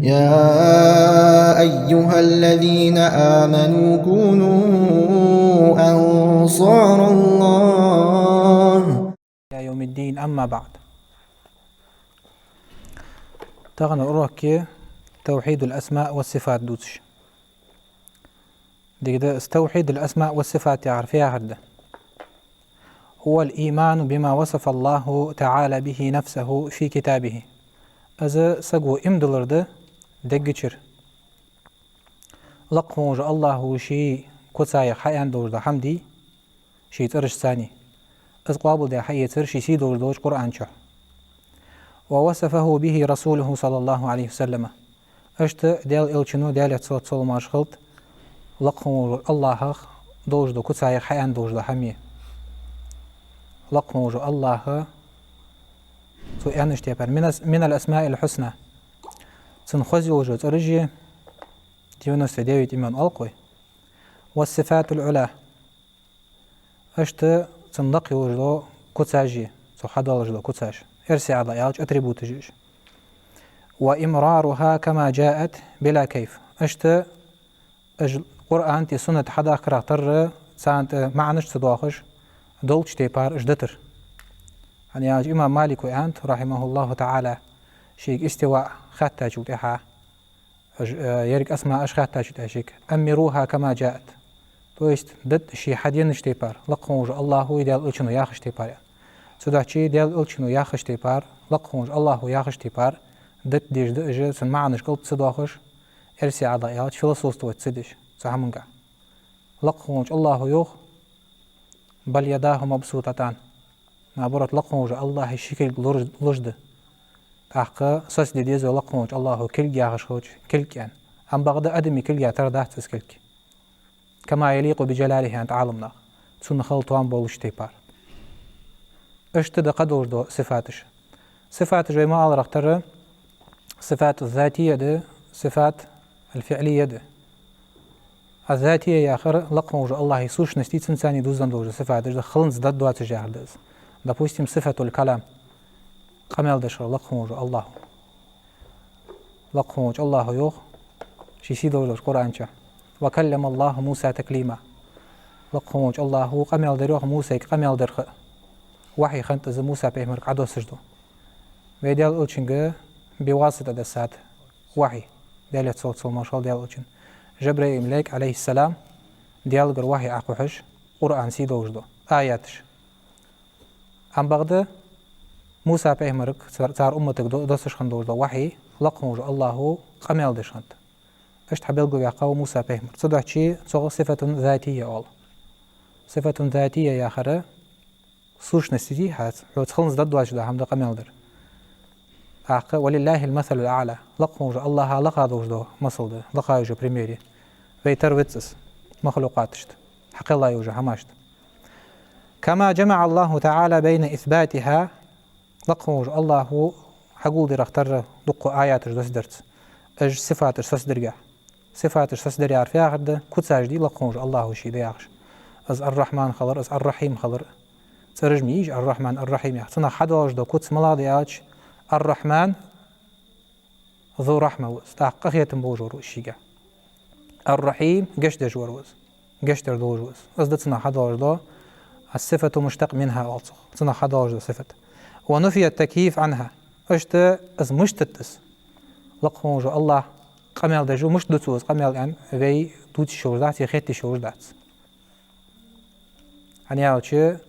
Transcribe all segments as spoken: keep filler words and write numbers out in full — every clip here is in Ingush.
يا أيها الذين آمنوا كونوا أنصار الله. إلى يوم الدين، أما بعد. Тахан урок я توحيد الأسماء والصفات дувцаш. Дика да, из توحيد الأسماء والصفات яхар фу яхар да? هو الإيمان بما وصف الله تعالى به نفسه في كتابه. Из саго иман диллар да деггачара, лакха волча АллахӀа ший куцаех хьааьнна долаш дола хӀама да, ший цӀерашца. Из къоабалдаь хьаэцар ший сий долаш долча Къуръан чу. ووصفه به رسوله صلى الله عليه وسلم. Иштта Даьла Элчано, Даьлера салот-саламаш хилда, лакха волча АллахӀах долаш дола куцаех хьааьнна долаш дола хӀама я. Лакха волча АллахӀа цо аьннача тайпара. من الأس-، من الأسماء الحسنى. Цун хоза йолаш йола цӀераш я, девяносто девять имен оал-кх вай. والصفات العلى. Иштта цун лакха йолаш йола куцаш я, цо хьадоалаш дола куцаш. Эрсий Ӏаьдала аьлча атрибуташ я уж. وإمرارها كما جاءت بلا كيف. Иштта уж Къуръан тӀа, суннат хьадахкарах тара, царна тӀа маӀанаш ца доахаш, долча тайпара уж дитар. ХӀана аьлча имам Малика аьннад, رحمه الله تعالى, шийга истиваъ хаьттачул тӀехьагӀа, уж, э, еррига асмаъаш хаьттачул тӀехьагӀа шийга: أمروها كما جاءت. То есть, дитта ший хьаденнача тайпара, лакха волча АллахӀа, Даьла Элчано яхача тайпара. Цудухьа Даьла Элчано яхача тайпара, лакха волча АллахӀа яхача тайпара дитта дезаш да уж, цун маӀанаш кӀалт ца доахаш, эрсий Ӏаьдала аьлча философствовать ца деш цу хӀамангахь. Лакха волча АллахӀа йоах: بل يداه مبسوطتان. Наоборот, лакха волча АллахӀа ши кулг луш-, луш да. ТӀаккха соцаде деза вай лакха волча АллахӀа кулг яхаш хилча, кулг аьнна. Ам бакъда адамий кулга тара дац из кулг. كما يليق بجلاله, аьннад Ӏаламнаха, цунна хила тоам болча тайпара. Иштта да кхыдолаш дола сифаташ. Сифаташ вай ма аллара тара, сифат الذاتية да, сифат الفعلية да. الذاتية яхар лакха волча АллахӀа сущности, цунцани дувзаденна долаш дола сифаташ да, хиланза дӀадоацаш яхар да из. Допустим, صفة الكلام. Къамаьл деш хилар лакха волча АллахӀа. Лакха волча АллахӀа йоах ший сий долаш долча Къуръан чу: وكلم الله موسى تكليما. Лакха волча АллахӀа къамаьл дир йоах Мусайга къамаьл дар ха. Вахьи хиннад из Муса пайхамарга Ӏодоссаш дола. Вай Даьла Элчанга биваситӀа доссад вахьи. Даьлера салот-саламаш хилда Даьла Элчанна. Жабраил малайк, عليه السلام, Даьлагара вахьи Ӏокхухьаш, Къуръан сий долаш дола, аяташ. Ам бакъда Муса пайхамарга, цар, цар умматага до-, доссаш хинна долаш дола вахьи лакха волча АллахӀа къамаьл деш хиннад. Иштта хьабелгалваьккхав Муса пайхамар. Цудухьа цох صفة ذاتية оал. صفة ذاتية яхар сущности, хьац, хьоца хиланза дӀадоацаш дола хӀама да къамаьл дар. ТӀаккха ولله المثل الأعلى. Лакха волча АллахӀа лакха долаш дола масал да, лакха йола пример я. Вай тара веза из махлукъаташта, хьакхелла йолча хӀамашта. كما جمع الله تعالى بين إثباتها. Лакха волча АллахӀа хьагулдерах тара дукха аяташ доссадарца, уж сифаташ соцадаргахь. Сифаташ соцадар яхар фу яхар да? Куцаш да лакха волча АллахӀа ший да яхаш. Из الرحمن хилар, из الرحيم хилар. ЦӀераш ма йий уж الرحمن, الرحيم яхар. Цунах хьадоалаш дола куц малагӀа да аьлча, الرحمن ذو رحمة ва из, тӀаккха къахетам болаш вар ва из шийгахь. الرحيم гешт деш вар ва из, гешт дар долаш ва из. Из да цунах хьадоалаш дола, الصفة مشتق منها оал цох, цунах хьадоалаш дола сифат. ونفي التكييف عنها. Иштта из мишта да из, лакха волча АллахӀа къамаьл деш ва, мишта ду цо из къамаьл аьнна, вай дувца йиш йолаш дац, е хетта йиш йолаш дац. ХӀана аьлча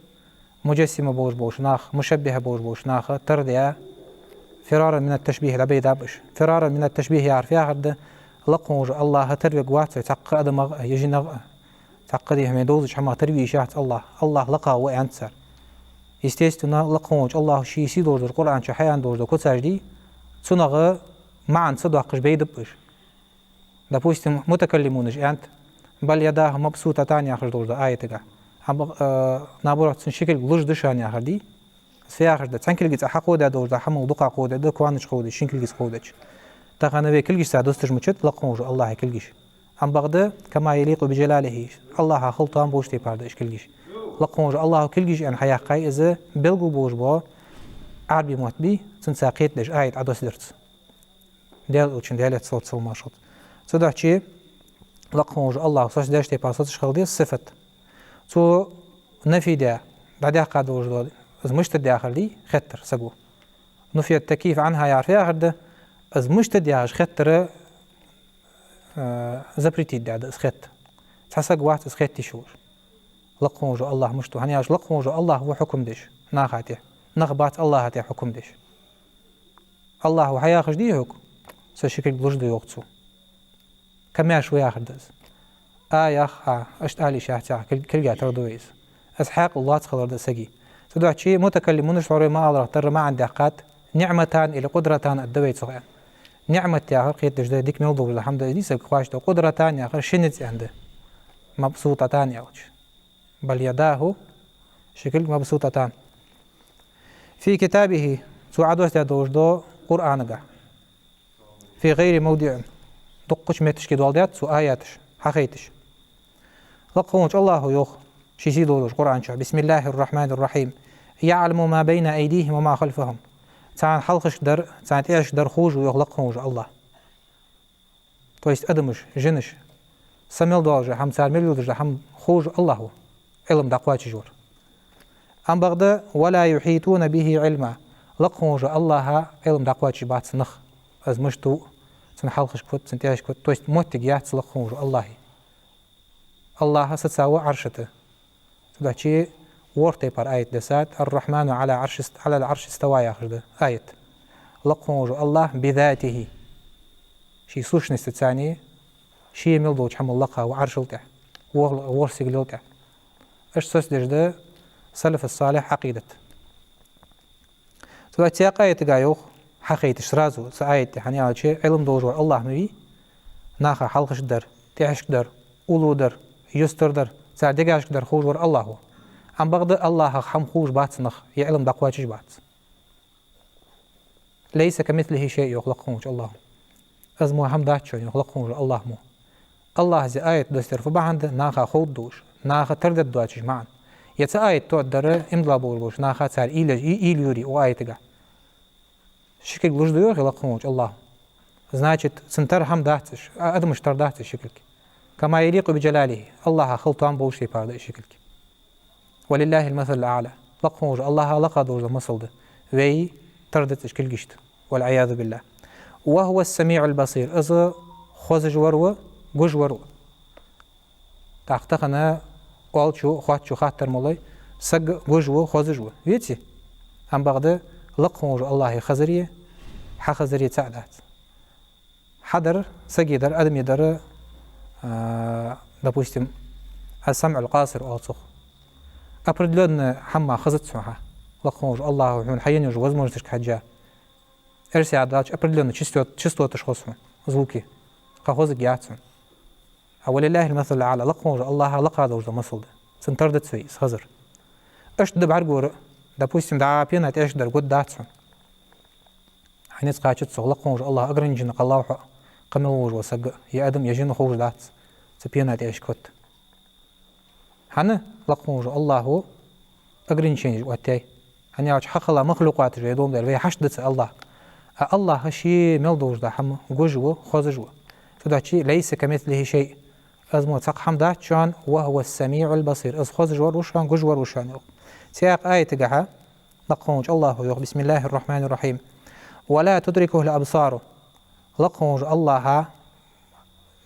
муджассима болаш болча наха, мушаббихӀа болаш болча наха тара де, فرارا من التشبيه дӀабайдаб уж. فرارا من التشبيه яхар фу яхар да? Лакха волча АллахӀа тара вергвац вай цхьаккха адамах а, е жинах а, цхьаккха дехьа вайна довзача хӀамах тара ве йиш яц АллахӀ. АллахӀ лакха ва аьннад цар. Естественно, лакха волча АллахӀа ший сий долаш долча Къуръан чу хьааьнна долаш дола куцаш да, цунах маӀан ца доаккхаш байдаб уж. Допустим, мутакаллимунаш аьннад: بل يداه مبسوطتان яхаш долаш дола аятагахь. Ам, э, наоборот, цун ши кулг луш да шоана яхар да. Из фу яхар да? Цхьан кулгаца хьакховдаь долаш дола хӀама дукха кховдаь да, кхоанаш кховдача, шин кулгаца кховдача. Тахан вай кулгашца доссадеш ма дац лакха волча АллахӀа кулгаш. Ам бакъда كما يليق بجلاله, АллахӀа хила тоам болча тайпара да уж кулгаш. Лакха волча АллахӀа кулгаш аьнна хьаяьккхай из, белгала болаш бола Ӏарбий мотт бий, цунца кхетадеш аят Ӏодоссадарца. Даьла Элчан, Даьлера салот-салам хилда цунна. Цудухьа лакха волча АллахӀа соцадеш тайпара соцаш хила деза сифат. Цо нафи даь, дӀадаьккха долаш дола, из мишта да яхар дий, хеттар саго. نفي التكييف عنها яхар фу яхар да, из мишта да яхаш хеттар, э, запретить даь да из хетта. Цхьа саг вац из хетта йиш йолаш. Лакха волча АллахӀ мишта ва, хӀана аьлча лакха волча АллахӀ ва хьукам деш наха тӀа. Нах бац АллахӀа тӀа хьукам деш. АллахӀа хьаяхаш дий хьукам, со ши кулг луш да йоах цо. Камаьрша ва яхар да из. А яхар, а, иштта ала йиш яц яхар, кулг-, кулга тара да вай из. Из хьаькъал лоаца хилар да сага. Цудухьа мутакаллимунаша цхьабараш ма аллара, тара маӀан даьккхад, نعمتان или قدرتان аргда вай цох аьнна. НиӀмат яхар кхетадеш да, дика мел долаш да хӀама да из, саг хьоаш да. قدرتان яхар шин ницкъ аьнна да. مبسوطتان аьлча. بل يداه, ши кулг, مبسوطتان. في كتابه, цо Ӏодоссадаь долаш да Къуръанага. في غير موضع, дуккхача метташка доаладаьд цо аяташ, хьахайташ. Лакха волча АллахӀа йоах, ший сий долаш Къуръан чу: بسم الله الرحمن الرحيم. يعلم ما بين أيديهم وما خلفهم. Царна хьалхашка дар, царна тӀехьашка дар ховш ва йоах лакха волча АллахӀа. То есть адамаш, жинаш, са мел долаш дола хӀама, цар мел йолаш дола хӀама ховш АллахӀ ва, Ӏилма дӀакхоачаш вар. Амма бакъда, ولا يحيطون به علما. Лакха волча АллахӀа Ӏилма дӀакхоачаш бац нах. Из мишта ва, цун хьалхашка фуд, цун тӀехьашка фуд. То есть моттиг яц лакха волча АллахӀа. АллахӀ сацав Ӏарша тӀа. Цудухьа ворхӀ тайпара аят дессад: الرحمن على عرش است-, على العرش استوى яхаш да аят. Лакха волча АллахӀ بذاته, ший сущностьца цхьана, ше мел долча хӀамал лакха ва Ӏаршал тӀа, ворхӀ-, ворхӀ сигалел тӀа. Иштта соцадеш да салаф-салихь Ӏакъидат. Цудухьа цхьаькха аятага йоах, хьахайташ сразу цу аята тӀа, хӀана аьлча Ӏилма долаш вар АллахӀ ма вий, наха хьалхашка дар, тӀехьашка дар, уллув дар, юстара дар, цар дегашка дар ховш вар АллахӀ ва. Амма бакъда АллахӀах хӀама ховш бац нах, е Ӏилма дӀакхоачаш бац. ليس كمثله شيء йоах лакха волча АллахӀа. Из мо хӀама дац шоана йоах лакха волча АллахӀа мо. АллахӀа из аят доссадар фу бахьан да, наха ховргдолаш, наха тардергдоацаш маӀан. Е цу аят тоъаргдар иман дилла болаш болча наха, цар уйла, уй-, уйла йора укх аятага. Ши кулг луш да йоах лакха волча АллахӀа. Значит, цун тара хӀама дац уж, а, адамаш тара дац уж ши кулг. كما يليق بجلاله, АллахӀа хила тоам болаш тайпара да уж ши кулг. ولله المثل الأعلى. Лакха волча АллахӀа лакха долаш дола масал да. Вай тара дац уж кулгашта. والعياذ بالله. وهو السميع البصير. Из хозаш вар ва, гуш вар ва. ТӀаккха тахан оалачо, хоаттачо хаттар ма лой, саг гуш ва, хозаш ва. Веций? Амма бакъда лакха волча АллахӀа хазари, хьа хазари цаӀ дац. Хьа дар, сага дар, адама дар, а, допустим, السمع القاصر оал цох. Определённо хӀама хазац хьона хьа. Лакха волча АллахӀа хьона хьаенна йолча возможносташка хьежжа. Эрсий аьлча определённо частот-, частоташ хоза хьона, звуки. Кхы хозаргьяц хьона. А ولله المثل الأعلى, лакха волча АллахӀа лакха долаш дола масал да. Цун тара дац вай из хазар. Иштта да бӀаргагур, допустим, дӀа пена тӀехьашка дар гуд дац хьона. Хьа низ кхачац цох, лакха волча АллахӀа ограничени кхеллав хьо, кхы мел волаш вола саг, е адам, е жин ховш дац цу пена тӀехьашка фуд. ХӀана? Лакха волча АллахӀа ограниченеш оттаяьй. ХӀана аьлча хьахила махлукъаташ вай долаш дар, вай хьашт да цу АллахӀага. А АллахӀ ше мел долаш дола хӀама гуш ва, хозаш ва. Цудухьа ليس كمثله شيء. Из мо цхьаккха хӀама дац шоана, وهو السميع البصير. Из хозаш вар ва шоана, гуш вар ва шоана йоах. Цхьаькха аятагахьа лакха волча АллахӀа йоах: بسم الله الرحمن الرحيم. ولا تدركه الأبصار. Лакха волча АллахӀа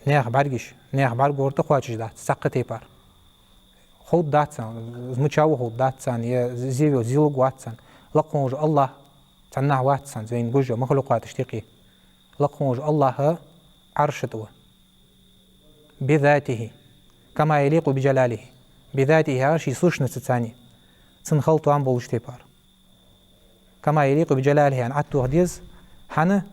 наьха бӀаргаш, наьха бӀаргагур тӀакхоачаш дац цхьаккха тайпара. Ховргдац царна, из мичав ховргдац царна, е зе ве-, зе лургвац царна. Лакха волча АллахӀ цхьаннахьа вац царна, вайна гуш йола махлукъаташта юкъе. Лакха волча АллахӀ Ӏарша тӀа ва. بذاته. كما يليق بجلاله. بذاته яхар ший сущностьца цхьана. Цун хила тоам болаш тайпара. كما يليق بجلاله аьнна ӀотӀатоха деза, хӀана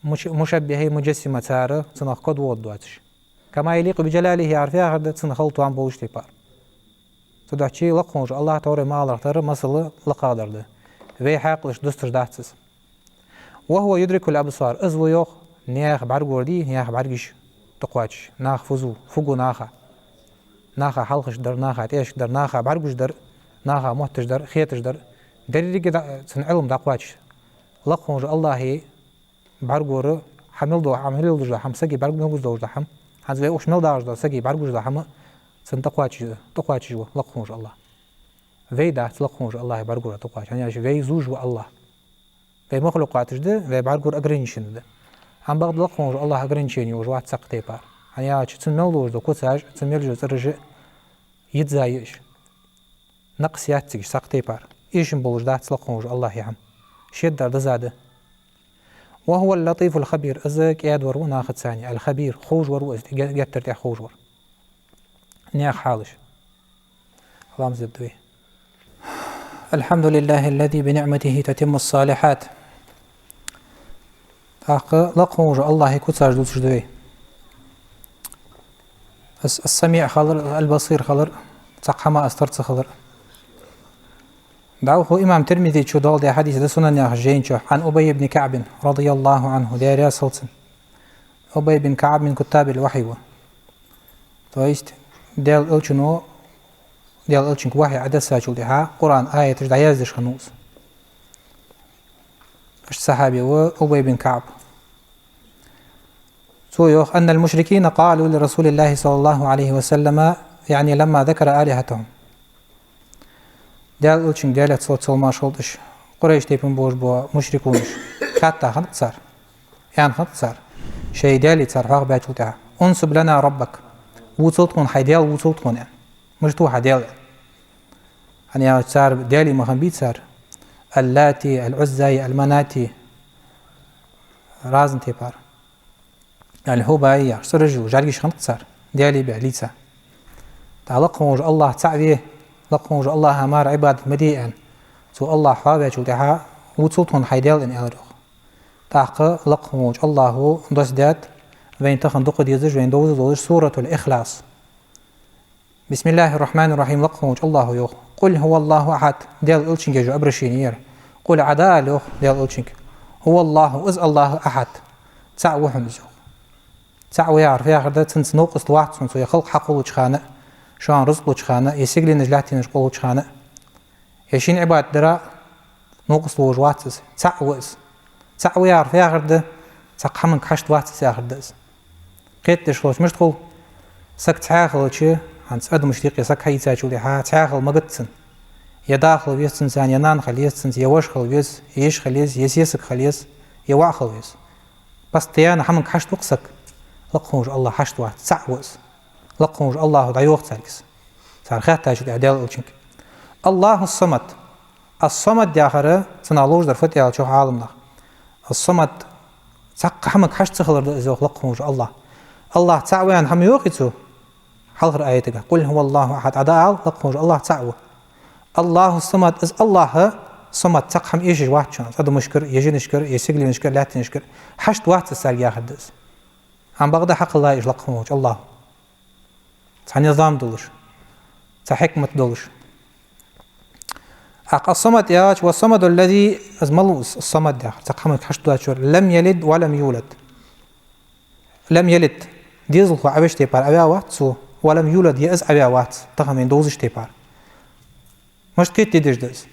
муш-, мушаббихьи муджассими цар цунах кодвоагӀаргдоацаш. كما يليق بجلاله яхар фу яхар да, цун хила тоам болаш тайпара. Цудухьа лакха волча АллахӀа тхьовра ма аллара тара масал лакхагӀдар да. Вай хьаькъалашта дусташ дац из. وهو يدرك الأبصار. Из ва йоах наьха бӀаргагур дий, наьха бӀаргаш тӀакхоачаш. Нах фу зув, фу гу наха. Наха хьалхашка дар, наха тӀехьашка дар, наха бӀаргагуш дар, наха мотташ дар, хеташ дар. Деррига а да-, цун Ӏилма дӀакхоачаш. Лакха волча АллахӀа бӀаргагур хьа мел дола хӀама, мел долаш дола хӀама, сага бӀаргагур, мел гуш долаш дола хӀама. ХӀанз вай укх мел дагӀаш дола сага бӀаргагуш дола хӀама цунна тӀакхоачаш, тӀакхоачаш ва лакха волаш вола АллахӀ. Вай дац лакха волаш вола АллахӀа бӀаргагур тӀакхоачаш. ХӀана аьлча вай зувш ва АллахӀ. Вай махлукъаташ да, вай бӀаргагур ограничен да. Амма бакъда лакха волаш вола АллахӀ ограничени йолаш вац цхьаккха тайпара. ХӀана аьлча цун мел долаш дола куцаш, цун мел йола цӀераш йизза я уж. Накъс яц цига цхьаккха тайпара. Эшам болаш дац лакха волаш вола АллахӀа хӀама. Шедар дизза да. وهو اللطيف الخبير. Из кӀаьдвар ва нахаца, ал-Хабир, ховш вар ва из, ге-, геттара тӀех ховш вар. Наьха хьалаш. Ламаз дергда вай. الحمد لله الذي بنعمته تتم الصالحات. ТӀаккха лакха волаш вола АллахӀа куцаш дувцаш да вай. Ас-, ас-Самиъ хилар, ал-Басир хилар, цхьаккха хӀама ас тара ца хилар. ДӀахо имам Тирмизечо доаладаь хьадис да Сунан яхача жайна чу, عن أبي بن كعب رضي الله عنه, Даьла раьза хилва цунна. Убай бин КаӀб мин куттабил вахьи ва. То есть, Даьла Элчано, Даьла Элчанга вахьи Ӏодессачул тӀехьагӀа, Къуръан аяташ дӀаяздеш хиннав из. Иштта сахьаби ва Убай бин КаӀб. Цо йоах: أن المشركين قالوا لرسول الله صلى الله عليه وسلم، يعني لما ذكر آلهتهم. Даьла Элчанга, Даьлера салот-салам хилда цунна, Къурайш тайпан болаш бола мушрикунаш, хатта хиннад цар, аьнна хиннад цар, шоай Даьлий цар хьоахабаьчул тӀехьагӀа: انصب لنا ربك, вувцал тхона хьай Даьла, вувцал тхона, аьнна. Мишта ва хьа Даьла, аьнна. ХӀана аьлча цар Даьлий ма хиннабий цар, Аллати, Аль-Ӏуззаи, Аль-Манати, разни тайпара. Аль-Хьубаи яхаш, цӀераш йола жӀаргаш хиннад цар, Даьлий баь лийца. ТӀаккха лакха волаш вола АллахӀ цаӀ ве, лакха волаш волча АллахӀа мара Ӏибадат ма де аьнна, цу АллахӀ хьоахаваьчул тӀехьагӀа, вувцал тхона хьай Даьла, аьнна, аьлар йоах. ТӀаккха лакха волаш волча АллахӀа доссадаьд вайна тахан дукха дезаш, вайна довза долаш Суратуль-Ихлас. بسم الله الرحمن الرحيم, лакха волаш волча АллахӀа йоах: قل هو الله أحد, Даьла Элчанга еш йола обращени я ер. Къул, Ӏа дӀаала, йоах Даьла Элчанга: هو الله, из АллахӀ, أحد, цаӀ ва хьона из, йоах. ЦаӀ ва яхар фу яхар да, цунца новкъост вац хьона, цо е халкъ хьакхоллача хана, шоана рузкъа луча хана, е сигаленаш, лаьттанаш къовлача хана, е шийна Ӏибадат дара новкъост волаш вац из, цаӀ ва из. ЦаӀ ва яхар фу яхар да, цхьаккха хӀаманга хьашт вац из яхар да из. Кхетадеш хилча мишта хул, саг цхьаь хилча, хӀанз адамашта юкъе саг хьаийцачул тӀехьагӀа цхьаь хила магац цунна. Е да хила веза цунца, е нана хила еза цунца, е воша хила веза, е йиша хила еза, е сесаг хила еза, е воӀ хила веза. Постоянно хӀаманга хьашт ва-кх саг. Лакха волаш вола АллахӀ хьашт вац, цаӀ ва из. Лакха волаш волча АллахӀа дӀайоах царга из, цар хаьттачул тӀехьагӀа Даьла Элчанга. الله الصمد. Ас-Самад яхар, цунах ловш дар фуд аьлча, йоах Ӏаламнаха, Ас-Самад, цхьаккха хӀаманга хьашт ца хилар да из, йоах, лакха волаш вола АллахӀ. АллахӀ цаӀ ва аьнна хӀама йоах-кх цо хьалхарча аятага: قل هو الله أحد, Ӏа дӀаала, лакха волаш вола АллахӀ цаӀ ва. الله الصمد, из АллахӀ, самад, цхьаккха хӀама эшаш вац шоана, адамашкара, е жинашкара, е сигаленашкара, лаьттанашкара. Хьашт вац из царга яхар да из. Амма бакъда хьакхеллай уж лакха волаш волча АллахӀа. Цхьа низам долаш, цхьа хьикмат долаш. ТӀаккха Ас-Самад аьлча, والصمد الذي, из малув из, Ас-Самад яхар, цхьаккха хӀаманга хьашт доацаш вар, لم يلد ولم يولد. لم يلد, дезалхо Ӏовеча тайпара Ӏоваь вац цо, ولم يولد, е из Ӏоваь вац, тахан вайна довзача тайпара. Мишта кхетаде дезаш да из?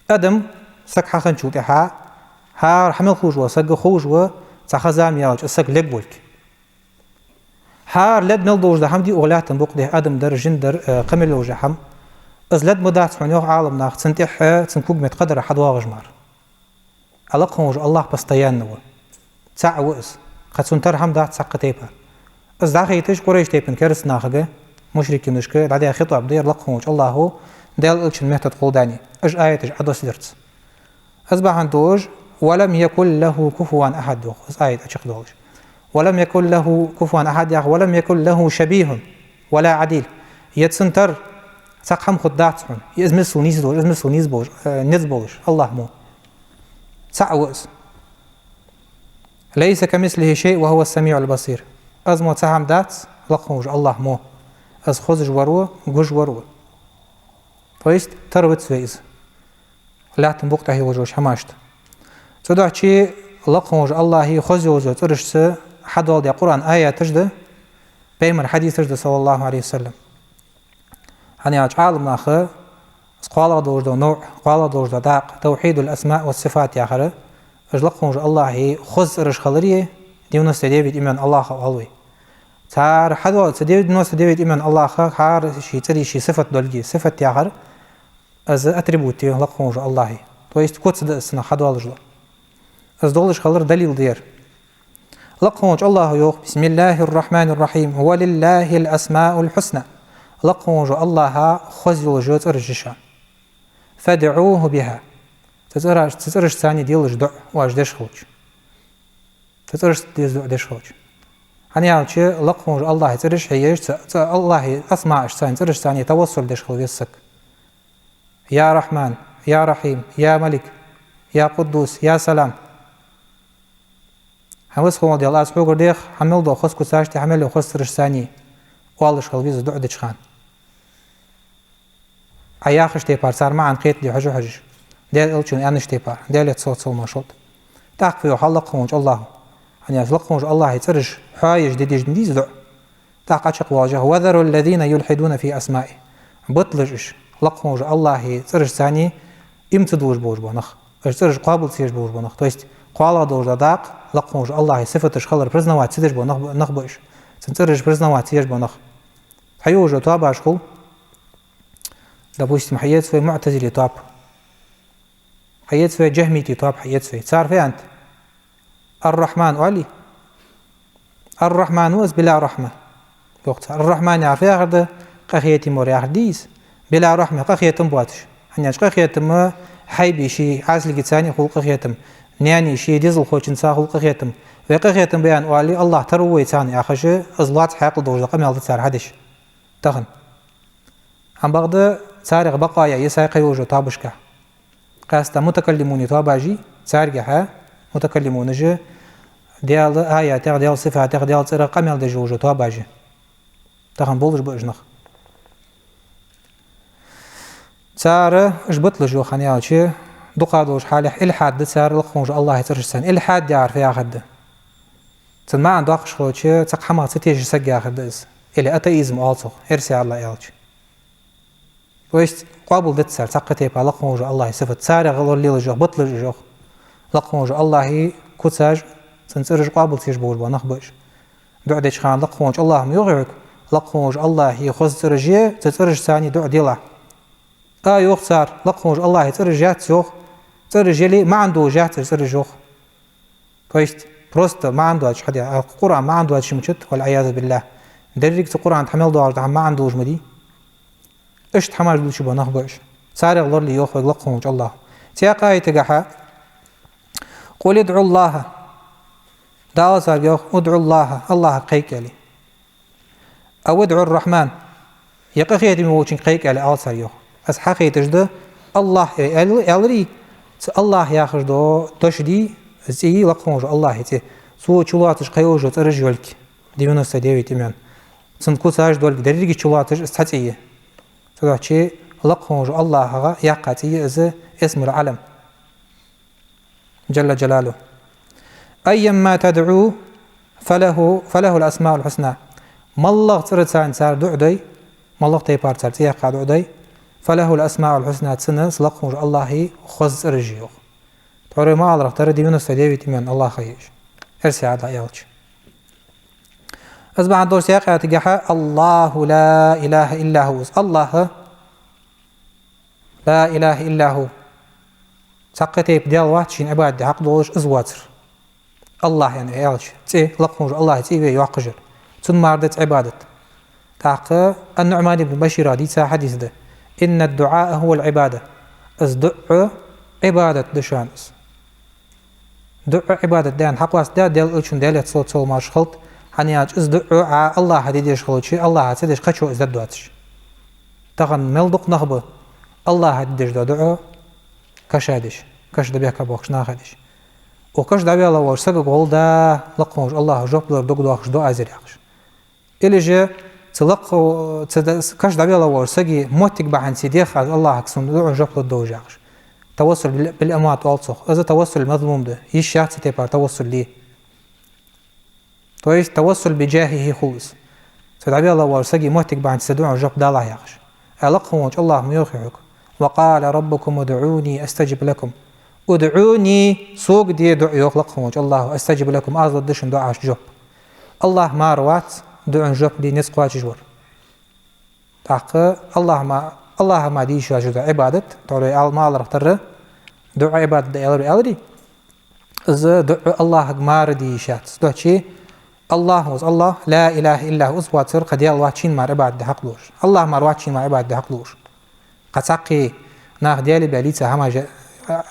Адам, саг хьахинначул тӀехьагӀа, хӀара хьа мел ховш вола саг ховш ва, цхьа ха-зама яьлча, из саг лергволга. ХӀара лерг мел долаш дола хӀама дий укх лаьттан букъа тӀа, адам дар, жин дар, э, кхы мел йолаш дола хӀама, из лерг ма дац хьона, йоах Ӏаламнаха, цунна тӀехьа, цун когаметта кхыдар хьадоагӀаш мара. А лакха волаш вола АллахӀ постоянно ва. ЦаӀ ва из. Кхы цунна тара хӀама дац цхьаккха тайпара. Из дӀахайташ Къурайш тайпан кераста нахага, мушрикинашка дӀадаь хитӀаб да ер лакха волаш волча АллахӀа Даьла Элчан метта тӀа хулдани. Уж аяташ Ӏодоссадарца. Из бахьан долаш, ولم يكن له كفوا أحد, йоах, из аят Ӏочакхдоалаш. ولم يكن له كفوا أحد яхар, ولم يكن له شبيه ولا عديل. Е цунна тара цхьаккха хӀама хургдац хьона. Е из миссел нийса долаш, из миссел нийса болаш, э, низ болаш, АллахӀ мо. ЦаӀ ва из. ليس كمثله شيء وهو السميع البصير. Из мо цхьа хӀама дац, лакха волаш вола АллахӀ мо. Из хозаш вар ва, гуш вар ва. То есть, тара вац вай из. Лаьттан букъа тӀа йолаш йолча хӀамашта. Цудухьа лакха волаш вола АллахӀа хоза йолаш йола цӀерашца хьадоаладаь Къуръан аяташ да, Пайхамара хьадисаш да, صلى الله عليه وسلم. ХӀана аьлча Ӏаламнаха из кхоалагӀа долаш дола навӀ, кхоалагӀа долаш дола дакъа, توحيد الأسماء والصفات яхар, Уж лакха волча АллахӀа хоза цӀераш хилари, девяносто девять имен АллахӀа оал вай. Цар хьадоал, цу девяносто девять имен АллахӀа хӀара ший цӀерий ший сифат долга, сифат яхар, из атрибут я лакха волча АллахӀа. То есть куц да из цунах хьадоалаш дола. Из долаш хилар далил да ер. Лакха волча АллахӀа йоах: بسم الله الرحمن الرحيم. ولله الأسماء الحسنى. Лакха волча АллахӀа хоза йола цӀераш я шоана. فادعوه بها. Цу цӀераш-, цу цӀерашца делаш дуӀа, оаш деш хилча. Цу цӀерашца деза дуӀа деш хилча. ХӀана аьлча, лакха волча АллахӀа цӀераш хьаеш, цу, цу АллахӀа асмаашца, цӀерашца тавассул деш хила веза саг. Я Рахьман, я Рахьим, я Малик, я Къуддус, я Салам. Хьа веза хинна вола Даьла, аз хьогара дех хьа мел дола хоза куцаш тӀа, хьа мел йола хоза цӀерашца оалаш хила веза дуӀа деча хана. Ӏа яхача тайпара цар маӀан кхетаде хьожаш, хьожаш. Даьла Элчано аьннача тайпара, Даьлера салот-салам хилда. ТӀаккха йоах лакха волча АллахӀа. ХӀана аьлча лакха волча АллахӀа цӀераш хьаеш де дезаш да из дуӀа. ТӀаккха чакхвоалаш йоах: وذروا الذين يلحدون في أسمائه. Баталаш уж, лакха волча АллахӀа цӀерашца иман ца деш болаш бола нах. Уж цӀераш къоабал ца еш болаш бола нах. То есть кхоалагӀа долаш да дакъа, лакха волча АллахӀа сифаташ хилар признавать ца деш бола нах ба, нах ба уж. Цун цӀераш признавать ца еш бола нах. Хьайола тоабаш хул, допустим, хьаэца вай муӀтазилий тоаба. Хьаэца вай джахмитий тоаба, хьаэца вай. Цар фу аьннад? Ар-Рахьман оалий? Ар-Рахьман ва из била рахьма. Йоах цар. Ар-Рахьман яхар фу яхар да? Къахетаме вар яхар дий из? Била рахьма, къахетам боацаш. ХӀана аьлча къахетам хьайбий ший Ӏаьсалгийца хул къахетам. Наьнай ший дезалхочунца хул къахетам. Вай къахетам ба аьнна оале, АллахӀ тара ва вай царна яхаш, из лоаца хьаькъал долаш да къамаьл да цар хьадеш. Тахан. Ам бакъда царех бакъо я, я сай кхайолча тоабашка. Къаьстта мутакаллимуний тоабаш я, царгахьа мутакаллимунаш Даьла аятех, Даьла сифатех, Даьла цӀерех къамаьл деш йолаш тоабаш я. Тахан болаш ба уж нах. Цар уж баталаш йоах, хӀана аьлча, дукха долаш хьалехь илхьад да цар лакха волча АллахӀа цӀерашца. Илхьад яхар фу яхар да? Цун маӀан доаккхаш хилча, цхьаккха хӀамах ца тешаш саг яхар да из. Или атеизм оал цох, эрсий АллахӀ аьлча. То есть къоабал дац цар цхьаккха тайпара лакха волча АллахӀа сифат. Царех гӀалгӀа лелаш йоах, баталаш уж йоах. Лакха волча АллахӀа куцаш, цун цӀераш къоабал ца еш болаш бола нах ба уж. ДуӀа деча хана лакха волча АллахӀа ма йоахий хьога: лакха волча АллахӀа хоза цӀераш я, цу цӀерашца дуӀа делахь. А, йоах цар, лакха волча АллахӀа цӀераш яц, йоах. ЦӀераш яле, маӀан долаш яц цӀераш, йоах. То есть просто маӀан доацаш хьаде, а Къуръан маӀан доацаш мичад, والعياذ بالله. Деррига цу Къуръан тӀа хьа мел доагӀаш да хӀама маӀан долаш ма дий. Иштта хӀамаш дувцаш бола нах ба уж. Царех лорале йоах вайга лакха волча АллахӀа. Цхьаькха аятагахьа: قل ادعوا الله. Дала царга йоах: ادعوا الله, АллахӀага кхайка, аьле. أو ادعوا الرحمن. Е къахетаме волчунга кхайка, аьле, ала царга йоах. Аз хьахайташ да, АллахӀ, э, аьл-, аьларий, цу АллахӀ яхаш дола дош дий, из цӀи я лакха волча АллахӀа цӀи. Цо чулоацаш кхайолаш йола цӀераш йолга. Девяносто девять имен. Цун куцаш долга, деррига чулоацаш из цхьа цӀи я. Цудухьа лакха волча АллахӀа яьккха цӀи я из, اسم العلم. جل جلاله. أيا ما تدعوا فله، فله الأسماء الحسنى. МоллагӀа цӀерца цар дуӀа дой, моллагӀа тайпара цар цӀи яьккха дуӀа дой, فله الأسماء الحسنى, цунна лакха волча АллахӀа хоза цӀераш я, йоах. Тхьовра ма аллара, тара девяносто девять имен АллахӀа я уж. Эрсий АллахӀ аьлча. Из бахьан долаш цхьаькха аятагахьа: الله لا إله إلا هو. Из АллахӀ, لا إله إلا هو. Цхьаккха тайпа Даьла вац шийна Ӏибадат де хьакъ долаш из воацар. АллахӀ аьнна аьлча, цӀи, лакха волча АллахӀа цӀи вай йоаккхаш яр. Цунна мара дац Ӏибадат. ТӀаккха ан-НуӀман ибн Башира дийца хьадис да: إن الدعاء هو العبادة. Из дуӀа Ӏибадат да шоана из. ДуӀа Ӏибадат да аьнна хьакъоастадаьд Даьла Элчано, Даьлера салот-салам хилда, хӀана аьлча из дуӀа Ӏа АллахӀа де дезаш хилча, АллахӀа ца деш кхычо из дергдоацаш. Тахан мел дукха нах ба АллахӀа де дезаш дола дуӀа каша деш, каша дӀабехка боахкаш наха деш. Укх каша дӀавелла волча сагага гӀолла да лакха волча АллахӀа жоп лургдолаш доацаш дуӀа из яхаш. Или же цу лакха, цу да-, каша дӀавелла волча сага моттиг бахьан долаш дех аз АллахӀага сона дуӀан жоп лургдолаш яхаш. Тавассул бил-, бил-амват оал цох. Из тавассул мазмум да. Йиш яц цу тайпара тавассул де. То есть тавассул би джахихи хул из. Цу дӀавелла волча сага моттиг бахьан долаш цун дуӀан жоп далахь яхаш. Э, лакха волча АллахӀа ма йоахий хьога: وقال ربكم ادعوني أستجب لكم. «ادعوني», сога де дуӀа, йоах лакха волча АллахӀа, «أستجب لكم», аз лургда шун дуӀашта жоп. АллахӀ мара вац дуӀан жоп де низ кхоачаш вар. ТӀаккха АллахӀа ма-, АллахӀа мара де йиш йоацаш да Ӏибадат, тхьовра вай ала ма аллара тара, дуӀа Ӏибадат да аьлар аьларий, из дуӀа АллахӀага мара де йиш яц. Цудухьа АллахӀ ва из, АллахӀ, لا إله إلا هو, из воацар кхы Даьла вац шийна мара Ӏибадат де хьакъ долаш. АллахӀа мара вац шийна мара Ӏибадат де хьакъ долаш. Кхы цхьаккха нах Даьлага баьле ца хӀамаш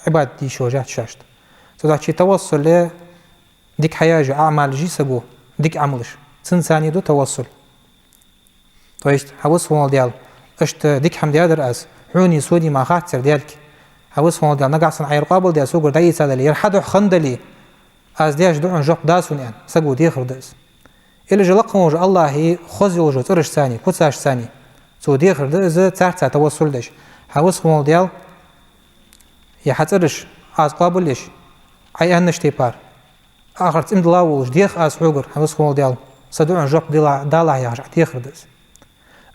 Ӏибадат де йиш йолаш яц шоашта. Цудухьа тавассул е дика хьаяьжа Ӏамалаш е саго, дика Ӏамалаш. Цунца цхьана да тавассул. То есть, хьависса волча Даьла, иштта дика хӀама даьдар аз, хьона, сона ма хаццар Даьлага. Хьависса волча Даьла, нагахьа санна Ӏа ер къоабалдаь, согара дӀаэцадале, ер хьа духьа хиннадале, аз деш дуӀан жоп да сона, аьнна, саго дехар да из. Или же лакха волча АллахӀа хоза йолча цӀерашца цхьана, куцашца цхьана, цо дехар да из, царца тавассул деш. Хьависса волча Даьла, е хьа цӀераш аз къоабалъеш, Ӏа аьннача тайпара, ахарца иман дилла волаш дех аз хьогара, хьависса волча Даьла, са дуӀан жоп дала-, далахь яхаш Ӏа дехар да из.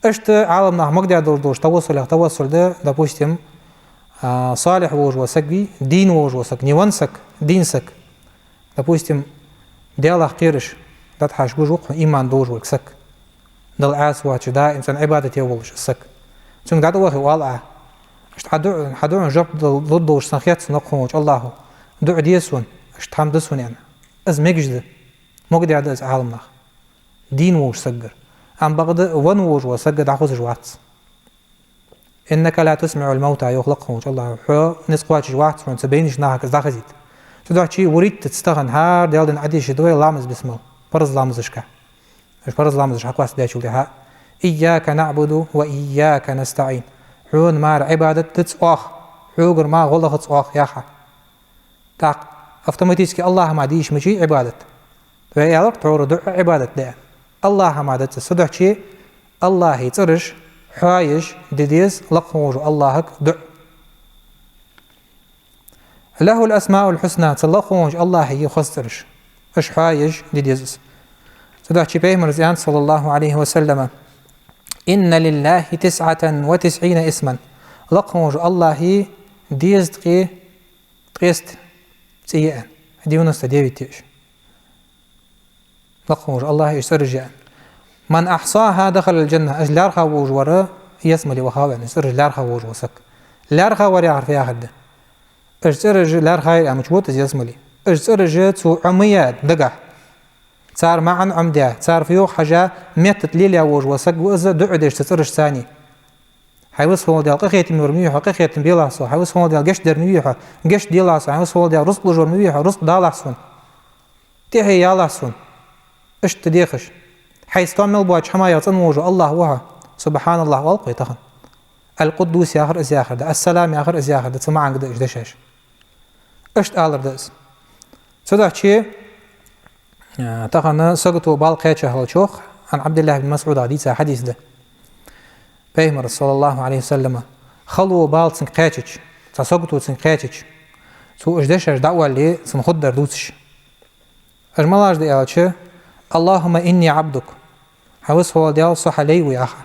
Иштта Ӏаламнаха магадаь долаш долча тавассулех тавассул да, допустим, а, салихь волаш вола саг вий, дийна волаш вола саг, не венна саг, дийна саг. Допустим, Даьлах кхераш, дӀатӀахьажа гуш ва-кх хьона иман долаш волга саг. Далла Ӏаьса воацаш, даим цӀена Ӏибадате волаш саг. Цунга дӀатӀавахе, оал Ӏа: «Иштта хьа дуӀа-, хьа дуӀан жоп дал-, лургдолаш санна хет сона лакха волча АллахӀа. ДуӀа де сона, иштта хӀама да сона», — аьнна. Из мегаш да. Магадаь да из Ӏаламнаха. Дийна волча сагагара. Амма бакъда венна волаш вола саг дӀахозаш вац. «إنك لا تسمع الموتى», — йоах лакха волча АллахӀа. Хьо низ кхоачаш вац, хьона цу байнача нахага из дӀахазийта. Цудухьа вурийтта цу тахан хӀара Даьла ден Ӏадешаш да вай ламаз бисмал, парз ламазашка. Уж парз ламазаш хьакъоастадаьчул тӀехьагӀа: «إياك نعبد وإياك نستعين». Хьона мара Ӏибадат дац оаха, хьогара мара гӀо лахац оаха, яхаш. ТӀаккха автоматически АллахӀа мара де йиш ма йий Ӏибадат. Вай аьлар тхьовра дуӀа Ӏибадат да. АллахӀа мара дац из. Цудухьа АллахӀа цӀераш хьоаяьш де деза лакха волча АллахӀага дуӀа. «له الأسماء الحسنى», цу лакха волча АллахӀа я хоза цӀераш. Уж хьоаяьш де деза из. Цудухьа Пайхамара аьннад, صلى الله عليه وسلم: «إن لله تسعة وتسعين اسما». Лакха волча АллахӀа дезткъеи ткъеста цӀи я, девяносто девять я уж. Лакха волча АллахӀа уж цӀераш я. «من أحصاها دخل الجنة». Уж лаьрхӀа волаш вар ялсмале вахав, аьнна, уж цӀераш лаьрхӀа волаш вола саг. ЛаьрхӀа вар яхар фу яхар да? Уж цӀераш лаьрхӀа яр, амма чу вода из ялсмале. Уж цӀераш цо Ӏомаяь дагахь, цар маӀан Ӏомадаь, цар фу йоах хьажа, метта лелаяь волаш вола саг ва из, дуӀа деш цу цӀерашца цхьана. Хьависса волча Даьла, къахетам бер ма вий хьо, къахетам белахь сона. Хьависса волча Даьла, гешт дар ма вий хьо, гешт делахь сона. Хьависса волча Даьла, рузкъ луш вар ма вий хьо, рузкъ далахь сона. ТӀехье ялахь сона. Иштта дехаш. Хьайца тоам мел боацача хӀамаех цӀена волаш вола АллахӀ ва хьо. «سبحان الله» оал-кх вай тахан. «القدوس» яхар из яхар да, «السلام» яхар из яхар да, цу маӀанга да уж дешаш. Иштта алар да из. Цудухьа, э, тахан сагото бала кхаьча хилча, عن عبد الله بن مسعود дийца хьадис да. Пайхамара, صلى الله عليه وسلم, хало бала цунга кхаьчача, цхьа сагото цунга кхаьчача, цо уж дешаш дӀаоале, цунна хургдар дувцаш. Уж малаш да аьлча: «اللهم إني عبدك». Хьависса волча Даьла, со хьа лай ва, яхаш.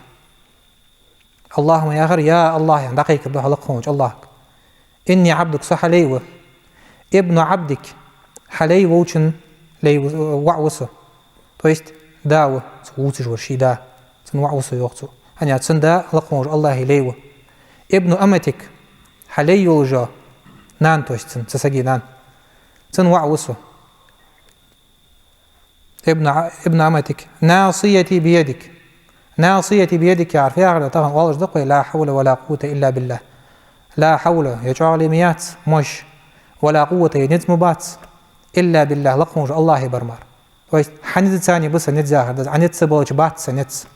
«اللهم» яхар, «يا الله» аьнна, дӀакхайкар да хьо лакха волча АллахӀага. «إني عبدك», со хьа лай ва. «ابن عبدك», хьа лай волчун лай ва, воӀ ва со. То есть, да ва, цо вувцаш вар ший да. Цун воӀ ва со, йоах цо. ХӀана аьлча цун да лакха волча АллахӀа лай ва. «ابن أمتك», хьа лай йолча нана, то есть цун, цу сага нана. Цун воӀ ва со. «ابن ع-، ابن أمتك ناصيتي بيدك». «ناصيتي بيدك» яхар фу яхар да тахан оалаш да-кх вай: «لا حول ولا قوة إلا بالله». «لا حول», е чӀоагӀал ма яц, мощь, «ولا قوة», е низ ма бац, «إلا بالله», лакха волча АллахӀа бар мара. То есть, хьа низаца ба са низ яхар да из, Ӏа низ ца балча бац са низ.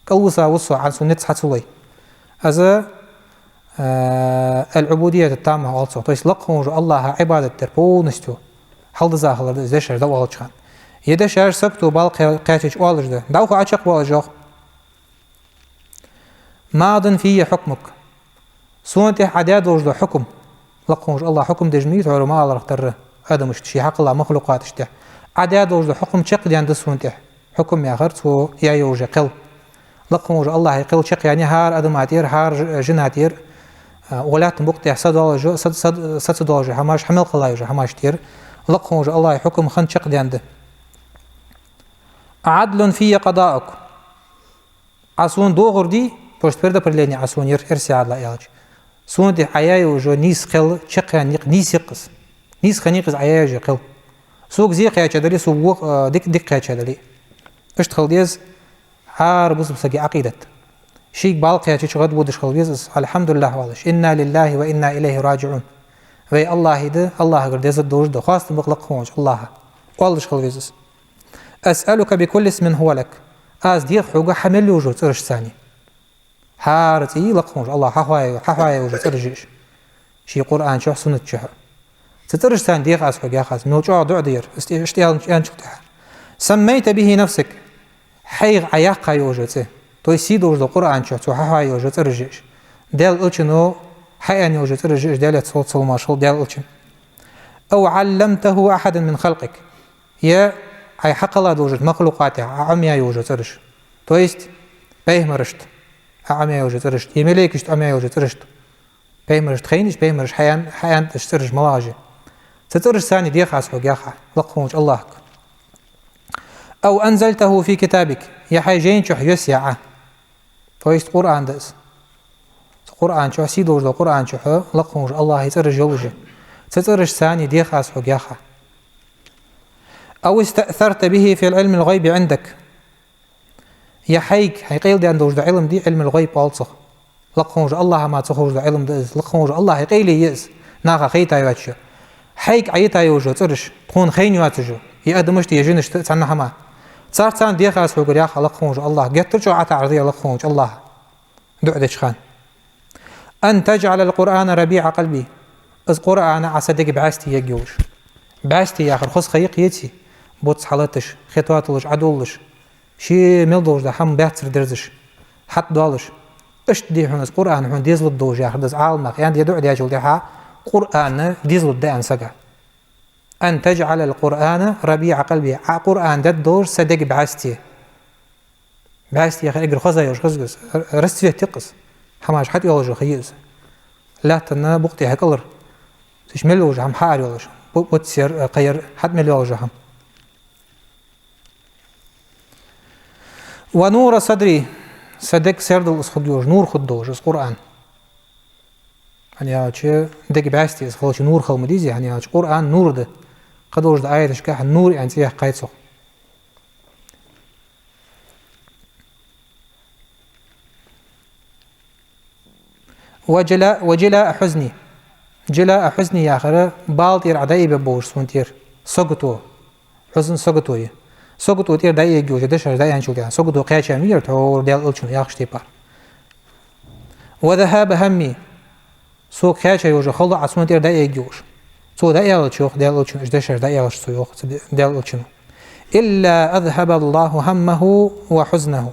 КӀалвиса ва со, Ӏа сона низ хьа ца лой. Из, э, «العبودية التامة» оал цох. То есть, лакха волча АллахӀа Ӏибадат дар полностью хьалдиза хилар да из дешаш дӀаоалача хана. Е дешаш сагото бала кхаь-, кхаьчача оалаш да. ДӀахо Ӏочакхвоалаш йоах: «ماض في حكمك». Сона тӀа Ӏа даь долаш дола хьукам. Лакха волча АллахӀа хьукам деш ма вий тхьовра ма аллара тара адамашта, ший хьакъ йолча махлукъаташта тӀа. Ӏа даь долаш дола хьукам чакхдаьнна да сона тӀа. Хьукам яхар цо яь йола кхел. Лакха волча АллахӀа кхел чакхъяьннай хӀара адама тӀера, хӀара ж-, жина тӀера, А, укх лаьттан букъа тӀа са долаш, са, са, са ца долаш хӀамаш, хьа мел кхелла йола хӀамаш тӀера, лакха волча АллахӀа хьукам хинна чакхденна да. «عدل في قضاؤك». Ӏа сона доагӀар де, просто предопределение Ӏа сона яр, эрсий Ӏаьдала аьлча. Сона тӀа Ӏа яь йола нийса кхел чакхъяьнна я-кх, нийса я-кх из. Нийса хиннай-кх из Ӏа яь йола кхел. Сога зе кхаьча дале, сога во-, а, дика, дика кхаьча дале. Иштта хила деза хӀара бусалба сага Ӏакъидат. Шийга бала кхаьчача гӀадводаш хила веза из, «АлхьамдулиллахӀ», оалаш, «إنا لله وإنا إليه راجعون». Вай АллахӀа да, АллахӀагара деза долаш да, хоастам ба-кх лакха волча АллахӀа. Оалаш хила веза из. «أسألك بكل اسم هو لك». Аз дех хьога хьа мел йолча цӀерашца. ХӀара цӀи я лакха волча АллахӀа хьахьоа-, хьахьоа йолча цӀераш я уж. Ший Къуръан чу, суннат чу. Цу цӀерашца дех аз хьога, йоах аз, мел чӀоагӀа дуӀа да ер, иштта, иштта аьнна-, аьнначул тӀехьагӀа. «سميت به نفسك». Хьайх Ӏа яьккха йолча цӀи. То есть сий долаш дола Къуръан чу цо хьахьоа йолча цӀераш я уж. Даьла Элчано хьааьнна йолча цӀераш я уж, Даьлера салот-салам хилда Даьла Элчанна. «أو علمته أحدا من خلقك». Е Ӏа хьакхелла долча махлукъатех Ӏа Ӏомаяь йолча цӀераш. То есть пайхамарашта Ӏа Ӏомаяь йолча цӀерашта, е малейкашта Ӏомаяь йолча цӀерашта. Пайхамарашта хайнаш, пайхамараша хьааьнна, хьааьнна цӀераш малагӀаш я. Цу цӀерашца дех аз хьога, йоах Ӏа, лакха волча АллахӀага. «أو أنزلته في كتابك». Е хьай жайна чу йоссаяь Ӏа. То есть Къуръан да из. Цу Къуръан чу, сий долаш дола Къуръан чу, лакха волча АллахӀа цӀераш йолаш я. Цу цӀерашца дех аз хьога, йоах Ӏа. «أو استأثرت به في علم الغيب عندك». Е хьайга, хьай къайладаьнна долаш дола Ӏилма да, Ӏилмул-гӀайб оал цох. Лакха волча АллахӀа мара ца ховш дола Ӏилма да из, лакха волча АллахӀа къайле я из, наха хайта йоацаш. Хьайга Ӏа йита йолаш йола цӀераш, тхона хайна йоацаш, е адамашта, е жинашта, цхьанна хӀаман. Царца дех аз хьога, йоах Ӏа, лакха волча АллахӀага, геттара чӀоагӀа ӀотаӀар да ер лакха волча АллахӀа дуӀа деча хана. «أن تجعل القرآن ربيع قلبي». Из Къуръан Ӏа са дега бӀаьсти ергйолаш. БӀаьсти яхар хоза ха я-кх, еций? Буц хьалаташ, хи тоаталуш, Ӏодуллаш. Ше мел долаш дола хӀама баьццара дерзаш, хьатӀадоалаш. Иштта де хьона из Къуръан, хьона дезалургдолаш, яхар да из Ӏаламнаха. Аьннад, ер дуӀа дечул тӀехьагӀа Къуръан дезалургда аьнна сага. «أن تجعل القرآن ربيع قلبي». Ӏа Къуръан дергдолаш са дега бӀаьсти. БӀаьсти яхар эггара хоза йолаш хозгас, р-, расцвет я-кх из. ХӀамаш хьатӀайоалаш йола ха я из. Лаьттан букъа тӀа хьакӀалар. Цу чу мел йолаш хӀама хьаара йолаш. Бу-, буц яр, кхы яр, хьатӀа мел йолаш хӀама. «ونور صدري», са дег сердал из хургйолаш, нур хургдолаш из Къуръан. ХӀана аьлча дега бӀаьсти из хилча нур хила ма дезий, хӀана аьлча Къуръан нур да. Кхыдолаш дола аяташка нур аьнна цӀи яьккхай цох. «وجلاء، وجلاء حزني». «جلاء حزني» яхар бала тӀера Ӏа дӀаайбергболаш сона тӀера. Сагото. Хьузн сагото я. Сагото тӀера дӀаайергйолаш, дешаш дӀааьнначул тӀехьагӀа. Сагото кхаьча ма вий ер тхьовра Даьла Элчано яхача тайпара. «وذهاب همي». Сога кхаьча йолаш йола хало Ӏа сона тӀера дӀаайергйолаш. Цо дӀааьлча, йоах Даьла Элчано, уж дешаш дӀааьлча цо, йоах цу Даьла Элчано. «إلا أذهب الله همه وحزنه».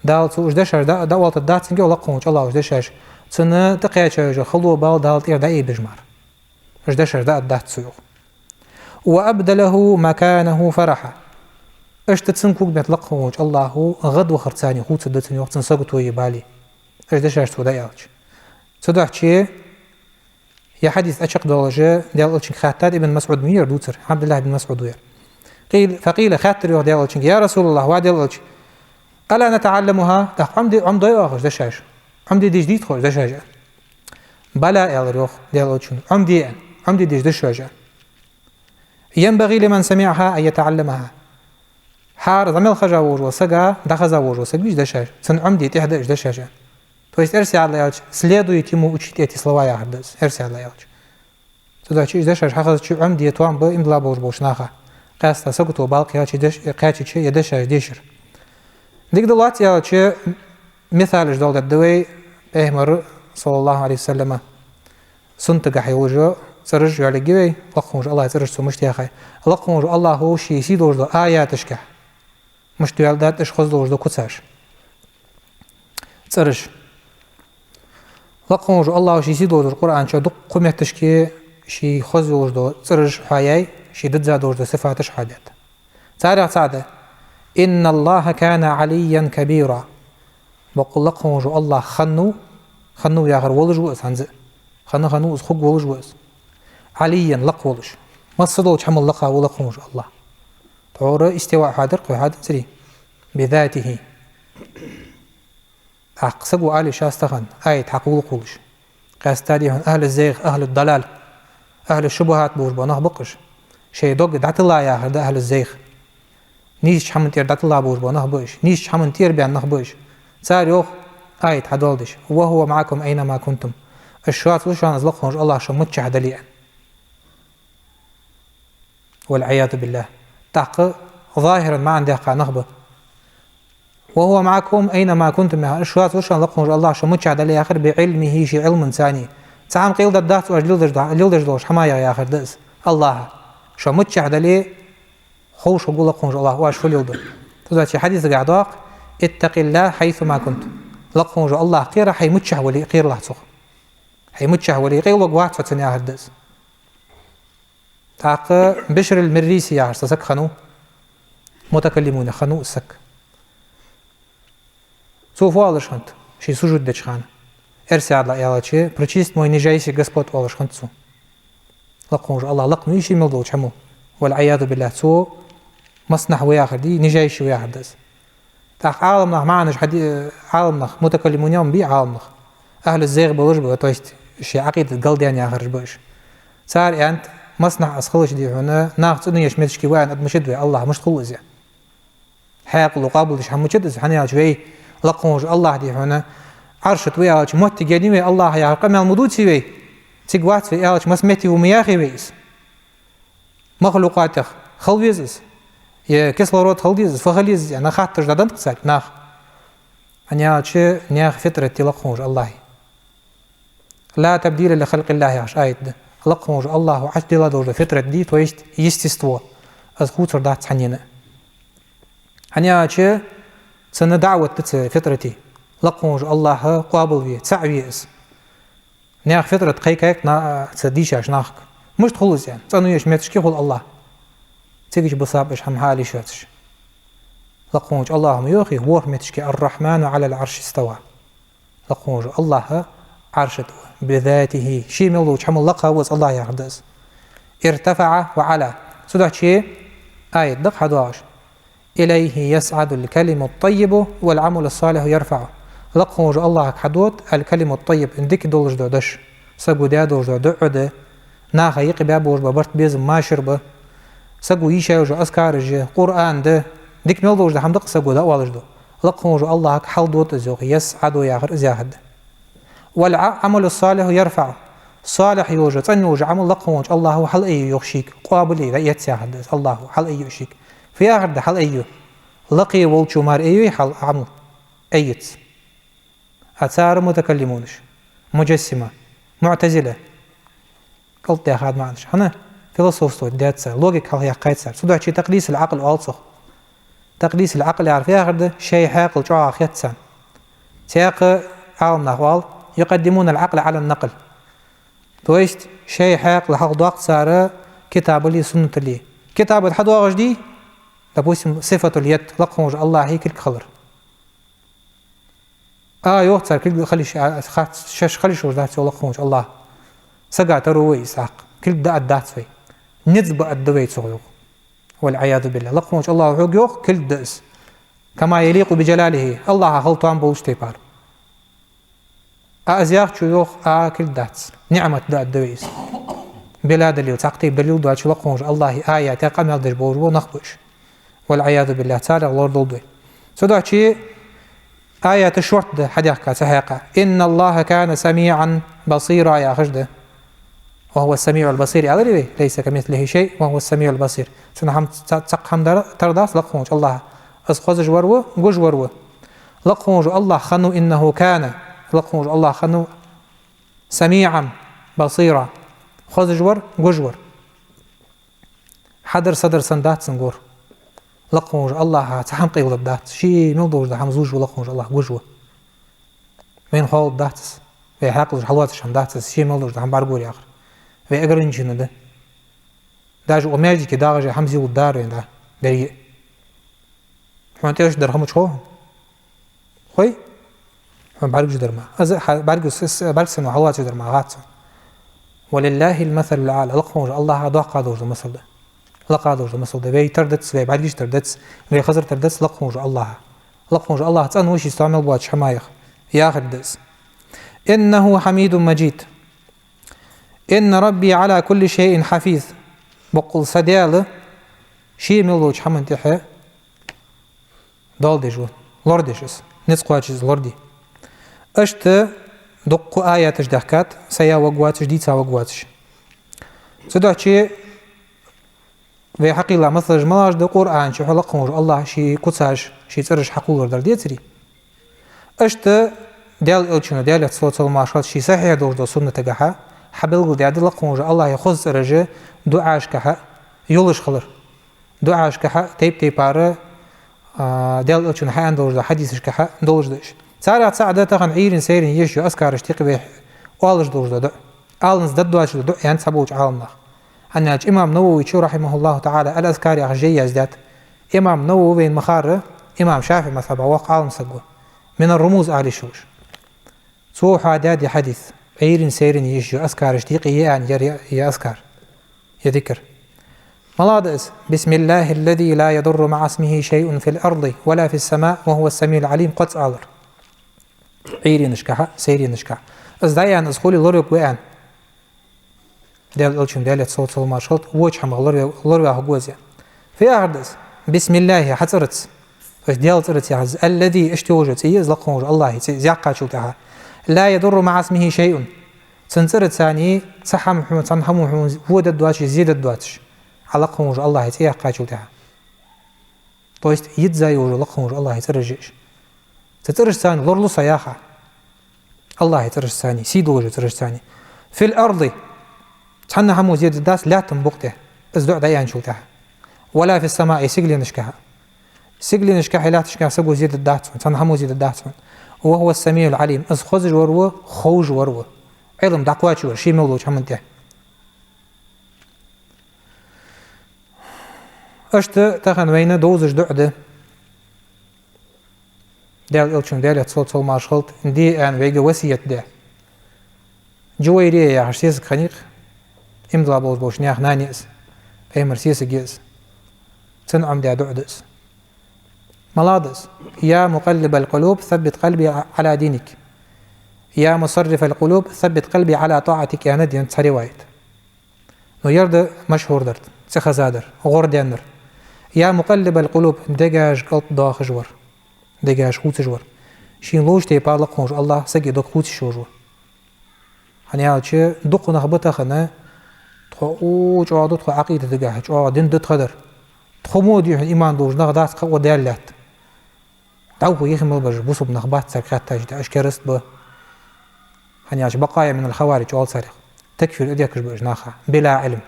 Дала цо уж дешаш дӀа-, дӀаоттаргдац цунга, йоах лакха волча АллахӀа, уж дешаш. Цунна тӀакхаьча йолаш йола хало, бала Дала тӀера дӀаайбеш мара. Уж дешаш дӀааргдац цо, йоах. «وأبدله مكانه فرحا». Иштта цун когаметта лакха волча АллахӀа гӀадвахар царна хувцаргда цунна, йоах, цун саготои балеи. Уж дешаш цо дӀааьлча. Цудухьа ер хьадис тӀа чакхдоалаш, Даьла Элчанга хаьттад Ибн МасӀуд, ма вий ер дувцар, ӀабдуллахӀ ибн МасӀуд ва ер. قيل، فقيل، хаьттар, йоах, Даьла Элчанга: «يا رسول الله, ва Даьла Элча, ألا نتعلمها؟» ТӀаккха Ӏомаде-, Ӏомадой оаха уж дешаш? Ӏомаде дезаш дий тхо уж дешаш? «بلى», аьлар, йоах, Даьла Элчано. Ӏомаде, аьнна. Ӏомаде дезаш да уж, аьнна. «ينبغي لمن سمعها أن يتعلمها». ХӀара зӀамига хержа волаш волча сага, дӀахеза волаш вола саг вий из дешаш, цунна Ӏомаде, тӀехьа да уж дешаш. То есть, эрсий Ӏаьдала аьлча, следует ему учить эти слова яхар да из, эрсий Ӏаьдала аьлча. Цудухьа уж дешаш хьахезача Ӏомаде, тоам ба иман дилла болаш болча наха. Къаьстта сагото, бала кхаьчача деш-, кхаьчача ер дешаш дешар. Дика далац аьлча, мисалаш доаладергда вай, Пайхамара, صلى الله عليه وسلم, суннатагахьа йолаш йола цӀераш йоалаергья вай, лакха волча АллахӀа цӀераш цо мишта яьхай. Лакха волча АллахӀа ший сий долаш дола аяташка мишта йоаладаьд уж, хоза долаш дола куцаш, цӀераш. Лакха волча АллахӀа ший сий долаш долча Къуръан чу дуккха метташка ший хоза йолаш дола цӀераш хьоаяьй, ший дизза долаш дола сифаташ хьоадаьд. Царех цаӀ да: «إن الله كان عليا كبيرا». Боккъала лакха волаш вола АллахӀ хиннав Хиннав яхар волаш ва из хӀанз а. Хинна, хиннав из, хургволаш ва из. عليا, лакха волаш. Массадолча хӀамал лакха ва Лакха волаш вола АллахӀ. Тхьовра истиваъ хьадар, кхы хьадацарий? بذاته. ТӀаккха саго ала йиш яц тахан, аят хьакхувла кхувлаш. Къаьстта дий хьона ахӀлу ззайгӀ, ахӀлу ддалал, ахӀлу шубухӀат болаш бола нах ба-кх уж. Шоай дог дӀатилла яхар да ахӀлу ззайгӀ. Нийсача хӀаман тӀера дӀатилла болаш бола нах ба уж. Нийсача хӀаман тӀера баьнна нах ба уж. Цар йоах, аят хьадоаладеш: وهو معكم أين ما كنتم. Из шоаца ва шоана из Лакха волаш вола АллахӀ, шо миччахьа дале а. والعياذ بالله. ТӀаккха ظاهرا маӀан даьккха нах ба. وهو معكم أين ما كنتم яхар, из шоаца ва шоана Лакха волаш вола АллахӀ, шо миччахьа дале а яхар, بعلمه, ший Ӏилманца. Цхьа хӀама къайладаьдац оаш леладеш, леладеш долча хӀамаех яхар да из АллахӀа. Шо миччахьа дале а ховш хургва Лакха волаш вола АллахӀ оаш фу леладу. Цудухьа хьадисагахь доагӀа: اتق الله حيث ما كنت. Лакха волаш вола АллахӀ кхера, хьо миччахьа вале а кхералахь цох. Хьо миччахьа вале а къайлагвац хьо цунна яхар да из. ТӀаккха Бишр аль-Марриси яхаш цхьа саг хиннав, мутакаллимунех хиннав из саг. Цо фу оалаш хиннад ший сужуд деча хана? Эрсий аьлча, пречист мой нижайший Господь, оалаш хиннад цо. Лакха волаш вола АллахӀ лакха ма вий ший мел долча хӀамал. والعياذ بالله, цо массанахьа ва яхар дий, нижайший ва яхар да из. ТӀаккха Ӏаламнах маӀанаш хьаде-, Ӏаламнах, мутакаллимунех ма бий Ӏаламнах, ахӀлу ззайгӀ болаш ба, то есть шоай Ӏакъидат галдаьнна яхараш ба уж. Цар аьннад, массанахьа из хилча дий хьона, наха цӀенъеш моттиге ва аьнна адамаш да вай, АллахӀ мишта хул из? Хьаькъало къоабалдеш хӀама мичад из, хӀана аьлча вай Лакха волаш вола АллахӀ дий хьона Ӏарша тӀа ва аьлча, моттиг еннай вай АллахӀа яхар, къамаьл ма дувций вай. Цига вац вай аьлча, масса метте ва ма яхий вай из. Махлукъатех хила веза из, е кислород хила деза из, фу хила еза из, аьнна хаттараш дӀаденнад-кх царга наха. ХӀана аьлча наьха фитрат да Лакха волаш вола АллахӀа. لا تبديل لخلق الله яхаш аят да. Лакха волаш вола АллахӀа Ӏочудилла долаш дола фитрат дий, то есть естество. Из хувцар дац хьанна а. ХӀана аьлча цунна даӀват да цу фитрата. Лакха волаш вола АллахӀ къоабалве, цаӀ ве из. Наьха фитрат кхайкай-кх на-, цу дийшача нахага. Мишта хул из аьнна? ЦӀенъеш моттиге хул АллахӀ. Цига чу бусаб уж хӀама хьаала йиш йоацаш. Лакха волаш вола АллахӀа ма йоахий ворхӀ моттиге: الرحمن على العرش استوى. Лакха волаш вола АллахӀ Ӏарша тӀа ва. بذاته. Ший мел долча хӀамал лакха ва из АллахӀ яхар да из. ارتفع وعلى. Цудухьа аят да-кх хьадоагӀаш: إليه يصعد الكلم الطيب والعمل الصالح يرفعه. Лакха волаш вола АллахӀага хьадода аль-калиму ттаййиб, дика долаш дола дош. Саго даь долаш дола дуӀа да, наха юкъе баь болаш бола барт, безам, машар ба. Саго йийша йолаш йола азкараш я, Къуръан да, дика мел долаш дола хӀама да-кх саго дӀаоалаш дола. Лакха волаш вола АллахӀага хьалдода из, йоах, يصعد яхар из яхар да. والعمل الصالح يرفعه. Салихь йолаш йола, цӀена йолаш йола Ӏамал Лакха волаш вола АллахӀа хьалайю, йоах, шийга. Къоабал е, дӀаэц яхар да из, АллахӀа хьалайю шийга. Фу яхар да хьалайю? Лакхе волчо мара айю хьал Ӏамал? Айюц. А цар мутакаллимунаш, муджассима, муӀтазила. КӀалтӀа даьхад маӀанаш. ХӀана? Философствовать даьд цар, логика хьалхаяьккхай цар. Цудухьа такъдис аль-Ӏакъл оал цох. Такъдис аль-Ӏакъл яхар фу яхар да? Шоай хьаькъал чӀоагӀа хет царна. Цхьаькха Ӏаламнаха оал: يقدمون العقل على النقل. То есть шоай хьаькъал хьалхадоаккх цар китабали суннатали. Китаба тӀа хьадоагӀаш дий, допустим, صفة اليد, Лакха волаш вола АллахӀа кулг хилар. А, йоах цар, кулг хила йиш, а, хац, шоаш хила йиш йолаш дац, йоах, Лакха волаш вола АллахӀ. Сага таро вай из тӀаккха. Кулг дӀааргдац вай. Низ бааргда вай цох, йоах. والعياذ بالله. Лакха волаш вола АллахӀа хьога, йоах, кулг да из. كما يليق بجلاله. АллахӀа хила тоам болча тайпара. А из яхачо йоах, а, кулг дац. НиӀмат дӀааргда вай из. Бела далил, цхьаккха тайпа далил доацаш, Лакха волаш вола АллахӀа аятех къамаьл деш болаш бола нах ба уж. والعياذ بالله, царех лорадолда вай. Цудухьа аята шортта да хьадаьхка цу хьакъехьа. إن الله كان سميعا بصيرا яхаш да. وهو السميع البصير аьларий вай? ليس كمثله شيء وهو السميع البصير. Цунна хӀама ца-, цхьаккха хӀама дар-, тара дац Лакха волаш вола АллахӀа. Из хозаш вар ва, гуш вар ва. Лакха волаш вола АллахӀ хиннав, إنه كان. Лакха волаш вола АллахӀ хиннав سميعا بصيرا. Хозаш вар, гуш вар. Хьадар-садар санна дац цун гур. Лакха волаш вола АллахӀа цхьа хӀама къайладаьдац. Ший мел долаш дола хӀама зувш ва Лакха волаш вола АллахӀ, гуш ва. Вайна ховларгдац из. Вай хьаькъалаш хьалоацаш хӀама дац из, ший мел долаш дола хӀама бӀаргагур яхар. Вай ограниченный да. Даже укх маьждиге дагӀаш а хӀама зилургдар вайна дӀа, деррига а. Хьона тӀехьашка дар хӀама чу хов? Хой? Хьона бӀаргаш дар мара. Из хьа бӀаргаш, из бӀаргаш санна хьалоацаш дар мара гӀац хьона. «ولله المثل الأعلى». Лакха волча АллахӀа доккха долаш да масал да. Лакха долаш да масал да. Вай тара дац, вай бӀаргаш тара дац, вай хазар тара дац Лакха волча АллахӀа. Лакха волча АллахӀ цӀена ва шийца тоам мел боацаш хӀама яхар. Яхар да из. «إنه حميد مجيد. إن ربي على كل شيء حفيظ». Боккъал са Даьла ше мел долча хӀаман тӀехьа доал деш ва, лорадеш из, низ кхоачаш из лораде. Иштта дуккха аяташ даьхкад, сая варгвоацаш, дийца варгвоацаш. Цудухьа вай хьакъийла масалаш малагӀаш да, Къуръан чу Лакха волча АллахӀа ший куцаш, ший цӀераш хьакхоллар дар децаре. Иштта Даьла Элчано, Даьлера салот-салам хилда цунна, ший сахьихь долаш дола суннатагахьа хьабелгалдаьд Лакха волча АллахӀа хоза цӀераш дуӀашкахьа йолаш хилар. ДуӀашкахьа тайп-тайпара, а, Даьла Элчано хьааьнна долаш да, хьадисашкахьа долаш да уж. Царех цаӀ да тахан Ӏуйрийна-сайрийна еш йола азкарашта юкъе вай оалаш долаш да дуӀа. Аланза даддоацаш да дуӀа, аьннад цхьаболча Ӏаламнаха. ХӀана аьлча имам Нававе, рахьимахӀуллахӀу таӀала, «Аль-Азкар» яхаш жай яздаьд. Имам Навави вайна ма харра, имам ШафиӀий мазхӀаба воккха Ӏалам саг ва. «Мин ар-румуз» оал шоаш. Цо хьоахадаьд ер хьадис, Ӏуйрийна-сайрийна еш йола азкарашта юкъе я аьнна ер, ер азкар, ер дикар. МалагӀа да из? «بسم الله الذي لا يضر مع اسمه شيء في الأرض ولا في السماء وهو السميع العليم» кхозза алар. Ӏуйрийнашкахьа, сайрийнашкахьа. Из дӀааьнна, из хуле лоравергва аьнна. Даьла Элчано, Даьлера салот-салам хилда цунна, воча хӀамах лораве-, лоравергва из. Фу яхар да из? «بسم الله», хьа цӀерца. То есть Даьла цӀерца яхар да из. «الذي», иштта йолаш цӀи я из, Лакха волча АллахӀа цӀи, из яьккхачул тӀехьа. «لا يضر مع اسمه شيء». Цун цӀерца цхьа хӀама хьона, цхьа хӀама хьона во дергдоацаш, зе дергдоацаш. Хьа Лакха волча АллахӀа цӀи яьккхачул тӀехьа. То есть йизза йолаш я Лакха волча АллахӀа цӀераш уж. Цу цӀерашца лоралу со, яхар. АллахӀа цӀерашца, сий долча цӀерашца. «في الأرض». Цхьанна хӀамо зе дергдац лаьттан букъа тӀа, из дуӀа дӀааьнначул тӀехьа. «ولا في السماء», сигаленашкахьа. Сигаленашкахьеи лаьтташкахьеи саго зе дергдац хьона, цхьанна хӀамо зе дергдац хьона. «وهو السميع العليم». Из хозаш вар ва, ховш вар ва. Ӏилма дӀакхоачаш вар, ше мел долча хӀаман тӀа. Иштта тахан вайна довзаш дуӀа да. Даьла Элчано, Даьлера салот-салам хилда цунна, де аьнна вайга васкет даь. Джувайрия яхаш сесаг хиннай-кх, иман дилла болаш болча наьха нана я из, Пайхамара сесаг я из. Цунна Ӏомадаь дуӀа да из. МалагӀа да из? «يا مقلب القلوب ثبت قلبي على دينك. يا مصرف القلوب ثبت قلبي على طاعتك», аьннад цхьа риваят. Но ер да машхӀур дар, цӀихеза дар, гӀор даьннар. «يا مقلب القلوب», дегаш кӀалтӀадоахаш вар, дегаш хувцаш вар. Шийна ловча тайпара Лакха волча АллахӀ сага дог хувцаш волаш ва. ХӀана аьлча дукха нах ба тахан, тхо у чӀоагӀа да, тхо Ӏакъида дагахьа чӀоагӀа, дин да тходар. Тхо мо дий хьона иман долаш нах дац, кхы а Даьла лаьтта. ДӀахо юхе мел бараш бусалба нах бац царга хаьттача, уж кераста ба. ХӀана аьлча «بقايا من الخوارج» оал царех. Такфир дехкаш ба уж нах, بلا علم,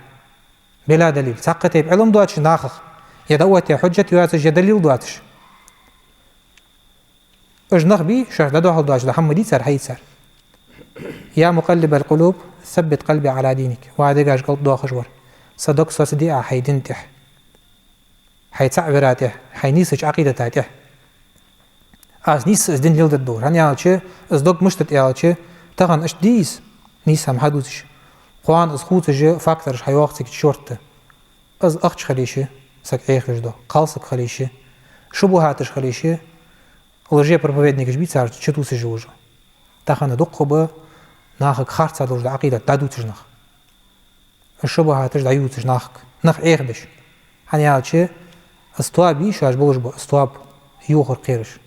بلا دليل. Цхьаккха тайпа Ӏилма доацаш нахах, е дӀаоттаяь хьужжат йоацаш, е далил доацаш. Уж нах бий, шоаш дӀадоахалдоацаш дола хӀама ма дий цар хьаийцар. «يا مقلب القلوب ثبت قلبي على دينك». Ва дегаш кӀалтӀадоахаш вар, са дог соцаде Ӏа хьай дина тӀа. Хьай цаӀ вера тӀа, хьай нийсача Ӏакъидата тӀа. Аз нийсса из дин леладергдолаш. ХӀана аьлча, из дог мишта да аьлча, тахан иштта дий из, нийсса хӀама хьадувцаш. Кхоана из хувцаш фактораш хьайоагӀа цига чорта. Из ахча хила йиш я, саг Ӏехавеш дола, кхалсаг хила йиш я, шубухӀаташ хила йиш я, лжепроповедникаш бий цар чутувсаш йолаш. Тахан дукха ба нахага харц долаш дола Ӏакъидат дӀадувцаш нах. ШубухӀаташ дӀаювцаш нахага, нах Ӏехабеш. ХӀана аьлча, из тоаба йий шоаш болаш бола, из тоаба йохар кхераш.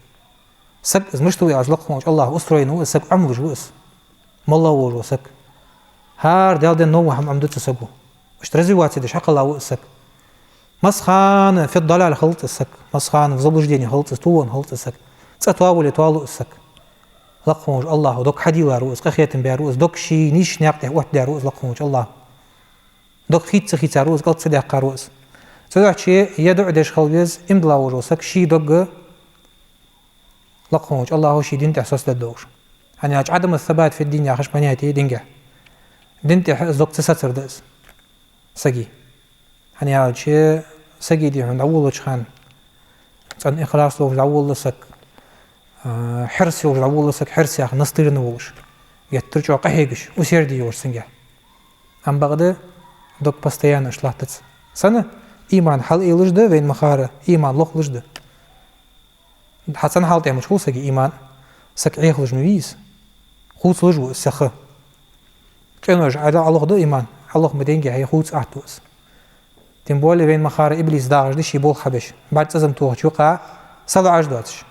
Саг из мишта ва аьлча, Лакха волча АллахӀа устроен ва из, саг Ӏомалуш ва из. Молла волаш вола саг. ХӀара Даьла дина новкъа хӀама Ӏомаду цу саго. Иштта развиваться деш хьакхелла ва из саг. Массахана في الضلال хилац из саг, массахана в заблуждении хилац из, тувлан хилац из саг. ЦӀа тоавале тоалу из саг. Лакха волча АллахӀа дог хьадийлар ва из, къахетам бер ва из, дог ший нийсача наькъа тӀа оттадаьр ва из Лакха волча АллахӀа. Дог хийца ца хийцар ва из, кӀалтӀа ца даьккхар ва из. Цудухьа ер дуӀа деш хила веза иман дилла волаш вола саг, ший дог Лакха волча АллахӀа ший дина тӀа соцадергдолаш. ХӀана аьлча عدم الثبات في الدين яхаш понятие я динагахьа. Дина тӀа из дог ца соцар да из сага. ХӀана аьлча сага дий хьона дӀаволалуча хана цӀена ихлас долаш дӀаволалу саг, А, хьирс йолаш дӀаволла саг, хьирс яхар настырно волаш. Геттара чӀоагӀа къахьегаш, усерди йолаш цунгахь. Амма бакъда дог постоянно иштта латтац. Сенна? Иман хьалъэлаш да, вайна ма харра, иман лохлаш да. Хьа цхьан хьал тӀа мича хул сага иман, саг Ӏехалуш ма вий из. Хувцалуш ва из сага. Къинош Ӏа-, Ӏалохда иман, Ӏалох ма денге хье хувца атта ва из. Тем более вайна ма харра иблис дагӀаш да ший болх хьабеш. БӀарг цӀазам тохача юкъа салоӀаш доацаш.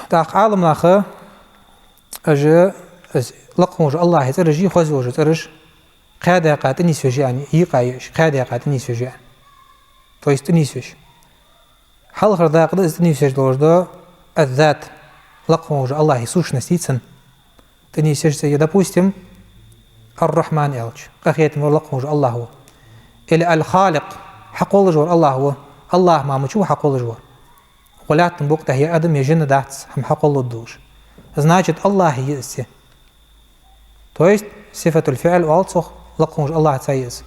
ТӀаккха Ӏаламнаха, уж, из лакха волча АллахӀа цӀераш, хоза йолча цӀераш, кхаь даькъа тӀанийсвеш я аьнна, йийкъа я уж, кхаь даькъа тӀанийсвеш я аьнна. То есть тӀанийсвеш. Хьалхара дакъа да из тӀанийсвеш долаш да, аз-зат, лакха волча АллахӀа сущность я цун. ТӀанийсвеш цӀи я, допустим, Ар-Рахьман аьлча, къахетаме вар лакха волча АллахӀ ва. Или Аль-Халикъ, хьакхоллаш вар АллахӀ ва. АллахӀ мара мича ва хьакхоллаш вар? Укх лаьттан букъа тӀа е адам, е жин дац, хӀама хьакхолларгдолаш. Значит, АллахӀа я из цӀи. То есть, сифатуль-фиӀл оал цох, лакха волча АллахӀаца я из.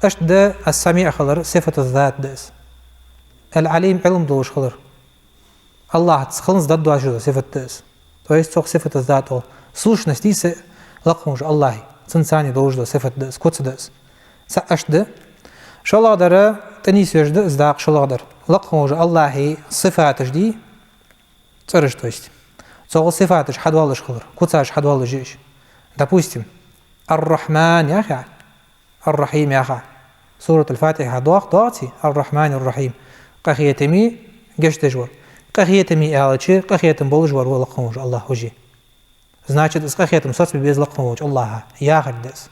Иштта да ас-СамиӀ хилар, сифату-зат да из. Аль-Ӏалим, Ӏилма долаш хилар. АллахӀаца хиланза дӀадоацаш дола сифат да из. То есть цох сифату-зат оал. Сущность я из лакха волча АллахӀа. Цунца цхьана долаш дола сифат да из, куц да из. Цхьаъ иштта да. ШоллагӀдар, тӀанийсвеш да из дакъа шоллагӀдар. Лакха волча АллахӀа сифаташ да, цӀераш, то есть. Цох сифаташ хьадоалаш хилар, куцаш хьадоалаш я уж. Допустим, Ар-Рахьман яхе Ӏа, Ар-Рахьим яхе Ӏа. Суратуль-Фатихьа доагӀа, доагӀаций? Ар-Рахьманир-Рахьим. Къахетаме, гешт деш вар. Къахетаме аьлча, къахетам болаш вар ва лакха волча АллахӀ уже. Значит, из къахетам соцабе беза лакха волча АллахӀа, яхар да из.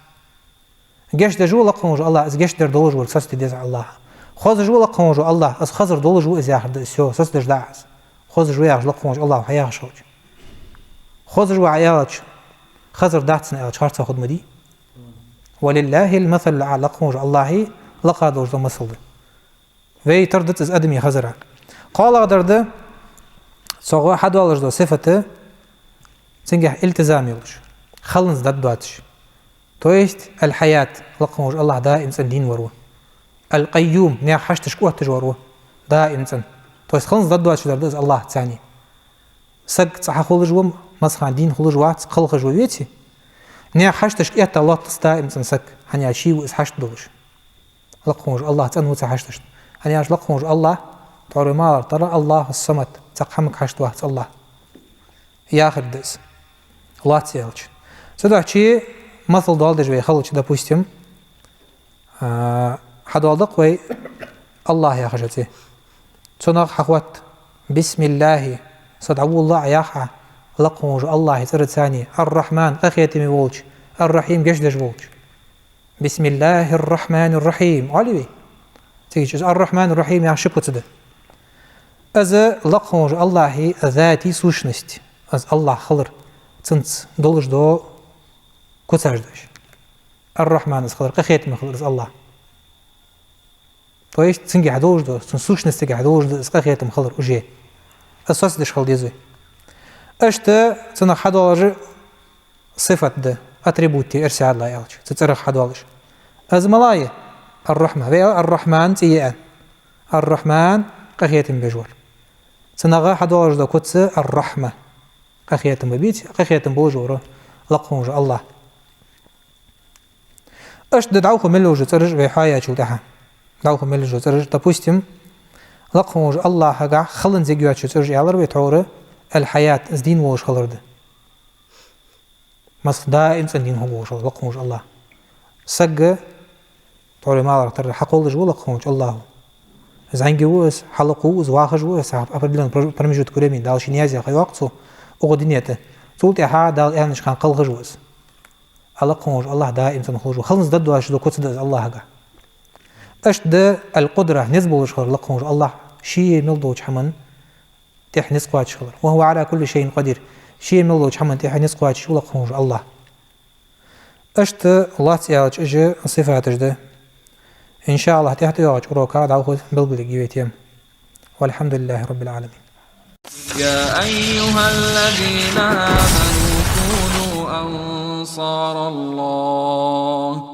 Гешт деш ва лакха волча АллахӀ, из гешт дар долаш вар, соцаде деза АллахӀа. Хозаш ва лакха волча АллахӀ, из хозар долаш ва, из яхар да из, всё, соцадеш дац из. Хозаш ва яхаш лакха волча АллахӀа хьаяхаш хилча. Хозаш ва Ӏа аьлча, хозар дац цун аьлча, харцахьа хургда ма дий. ولله المثل الأعلى, лакха волча АллахӀа лакха долаш дола масал да. Вай тара дац из адамий хозара. КхоалагӀдар да, цох хьадоалаш дола сифат, цунгахь илтизам йолаш, хиланза дӀадоацаш. То есть, Аль-Хьаят, лакха волча АллахӀ даим цӀена дийна вар ва. Аль-Къайюм, наьха хьашташка отташ вар ва, даим цӀена. То есть, хиланза дӀадоацаш дар да из АллахӀаца цхьана. Саг цӀа хьахулаш ва, массахана дийна хулаш вац, кхалхаш ва, веций? Наьха хьашташка этта лоаттадац даим цӀена саг, хӀана аьлча ше ва из хьашт долаш. Лакха волча АллахӀ цӀена ва цу хьашташта. ХӀана аьлча лакха волча АллахӀ, тхьовра ма аллара, АллахӀус-Самад, цхьаккха хӀамага хьашт вац АллахӀ. Яхар да из. Лоацца аьлча. Цудухьа масал доаладеш вай хилча, допустим, а, хьадоаладу-кх вай АллахӀ яхаш цӀи. Цунах хьахотт: «Бисмиллахьи», со дӀаволла Ӏа, яхь Ӏа, лакха волча АллахӀа цӀерца цхьана, Ар-Рахьман, къахетаме волча, Ар-Рахьим, гешт деш волча. «Бисмиллахьир-Рахьманир-Рахьим», оалий вай? Цига чу из Ар-Рахьманир-Рахьим яха ши куц да. Из лакха волча АллахӀа зат я, сущность, из АллахӀ хилар, цунца долаш дола куцаш да уж. Ар-Рахьман из хилар, къахетаме хилар из АллахӀ. То есть, цунгахь долаш дола, цун сущностагахь долаш да из къахетам хилар уже. Из соцадеш хила деза вай. Иштта цунах хьадоалаш сифат да, атрибут да, эрсий хьадоалаш аьлча, цу цӀерах хьадоалаш. Из малай? Ар-Рахьма. Вай аьлар Ар-Рахьман цӀи я аьнна. Ар-Рахьман, къахетам беш вар. Цунах хьадоалаш дола куц Ар-Рахьма. Къахетам ба, беций, къахетам болаш вар лакха волча АллахӀ. Иштта да дӀахо мел йола цӀераш вай хьаяьчул тӀехьа. ДӀахо мел йола цӀераш, допустим, лакха волча АллахӀагахь хиланза йоаца цӀераш аьлар вай тхьовра, Аль-Хьаят, из дийна волаш хилар да. Масала, даим цӀена дийна хургволаш лакха волча АллахӀ. Саг, тхьовра ма аллара, тара хьакхоллаш ва лакха волча АллахӀа. Из зӀамига ва из, хьалкхувр ва из, вахаш ва из, цхьа определённый пр-, промежуток времени Дала ший низ яь ха йоаккх цо укх дунен тӀа. Цул тӀехьа Дала аьннача хана кхалхаш ва из. А лакха волча АллахӀ даим цӀена хулаш ва. Хиланза дӀадоацаш дола куц да из АллахӀагахь. Иштта да Аль-Къудра, низ болаш хилар лакха волча АллахӀ, ше мел долча хӀаман тӀехь низ кхоачаш хилар. «وهو على كل شيء قدير». Ше мел долча хӀаман тӀехь низ кхоачаш ва лакха волча АллахӀ. Иштта лоацца аьлча уж сифаташ да. Ин ша АллахӀ, тӀехьа тӀайоагӀача урока дӀахо белгалъергья вай тема. والحمد لله رب العالمين. يا أيها الذين آمنوا كونوا أنصار الله.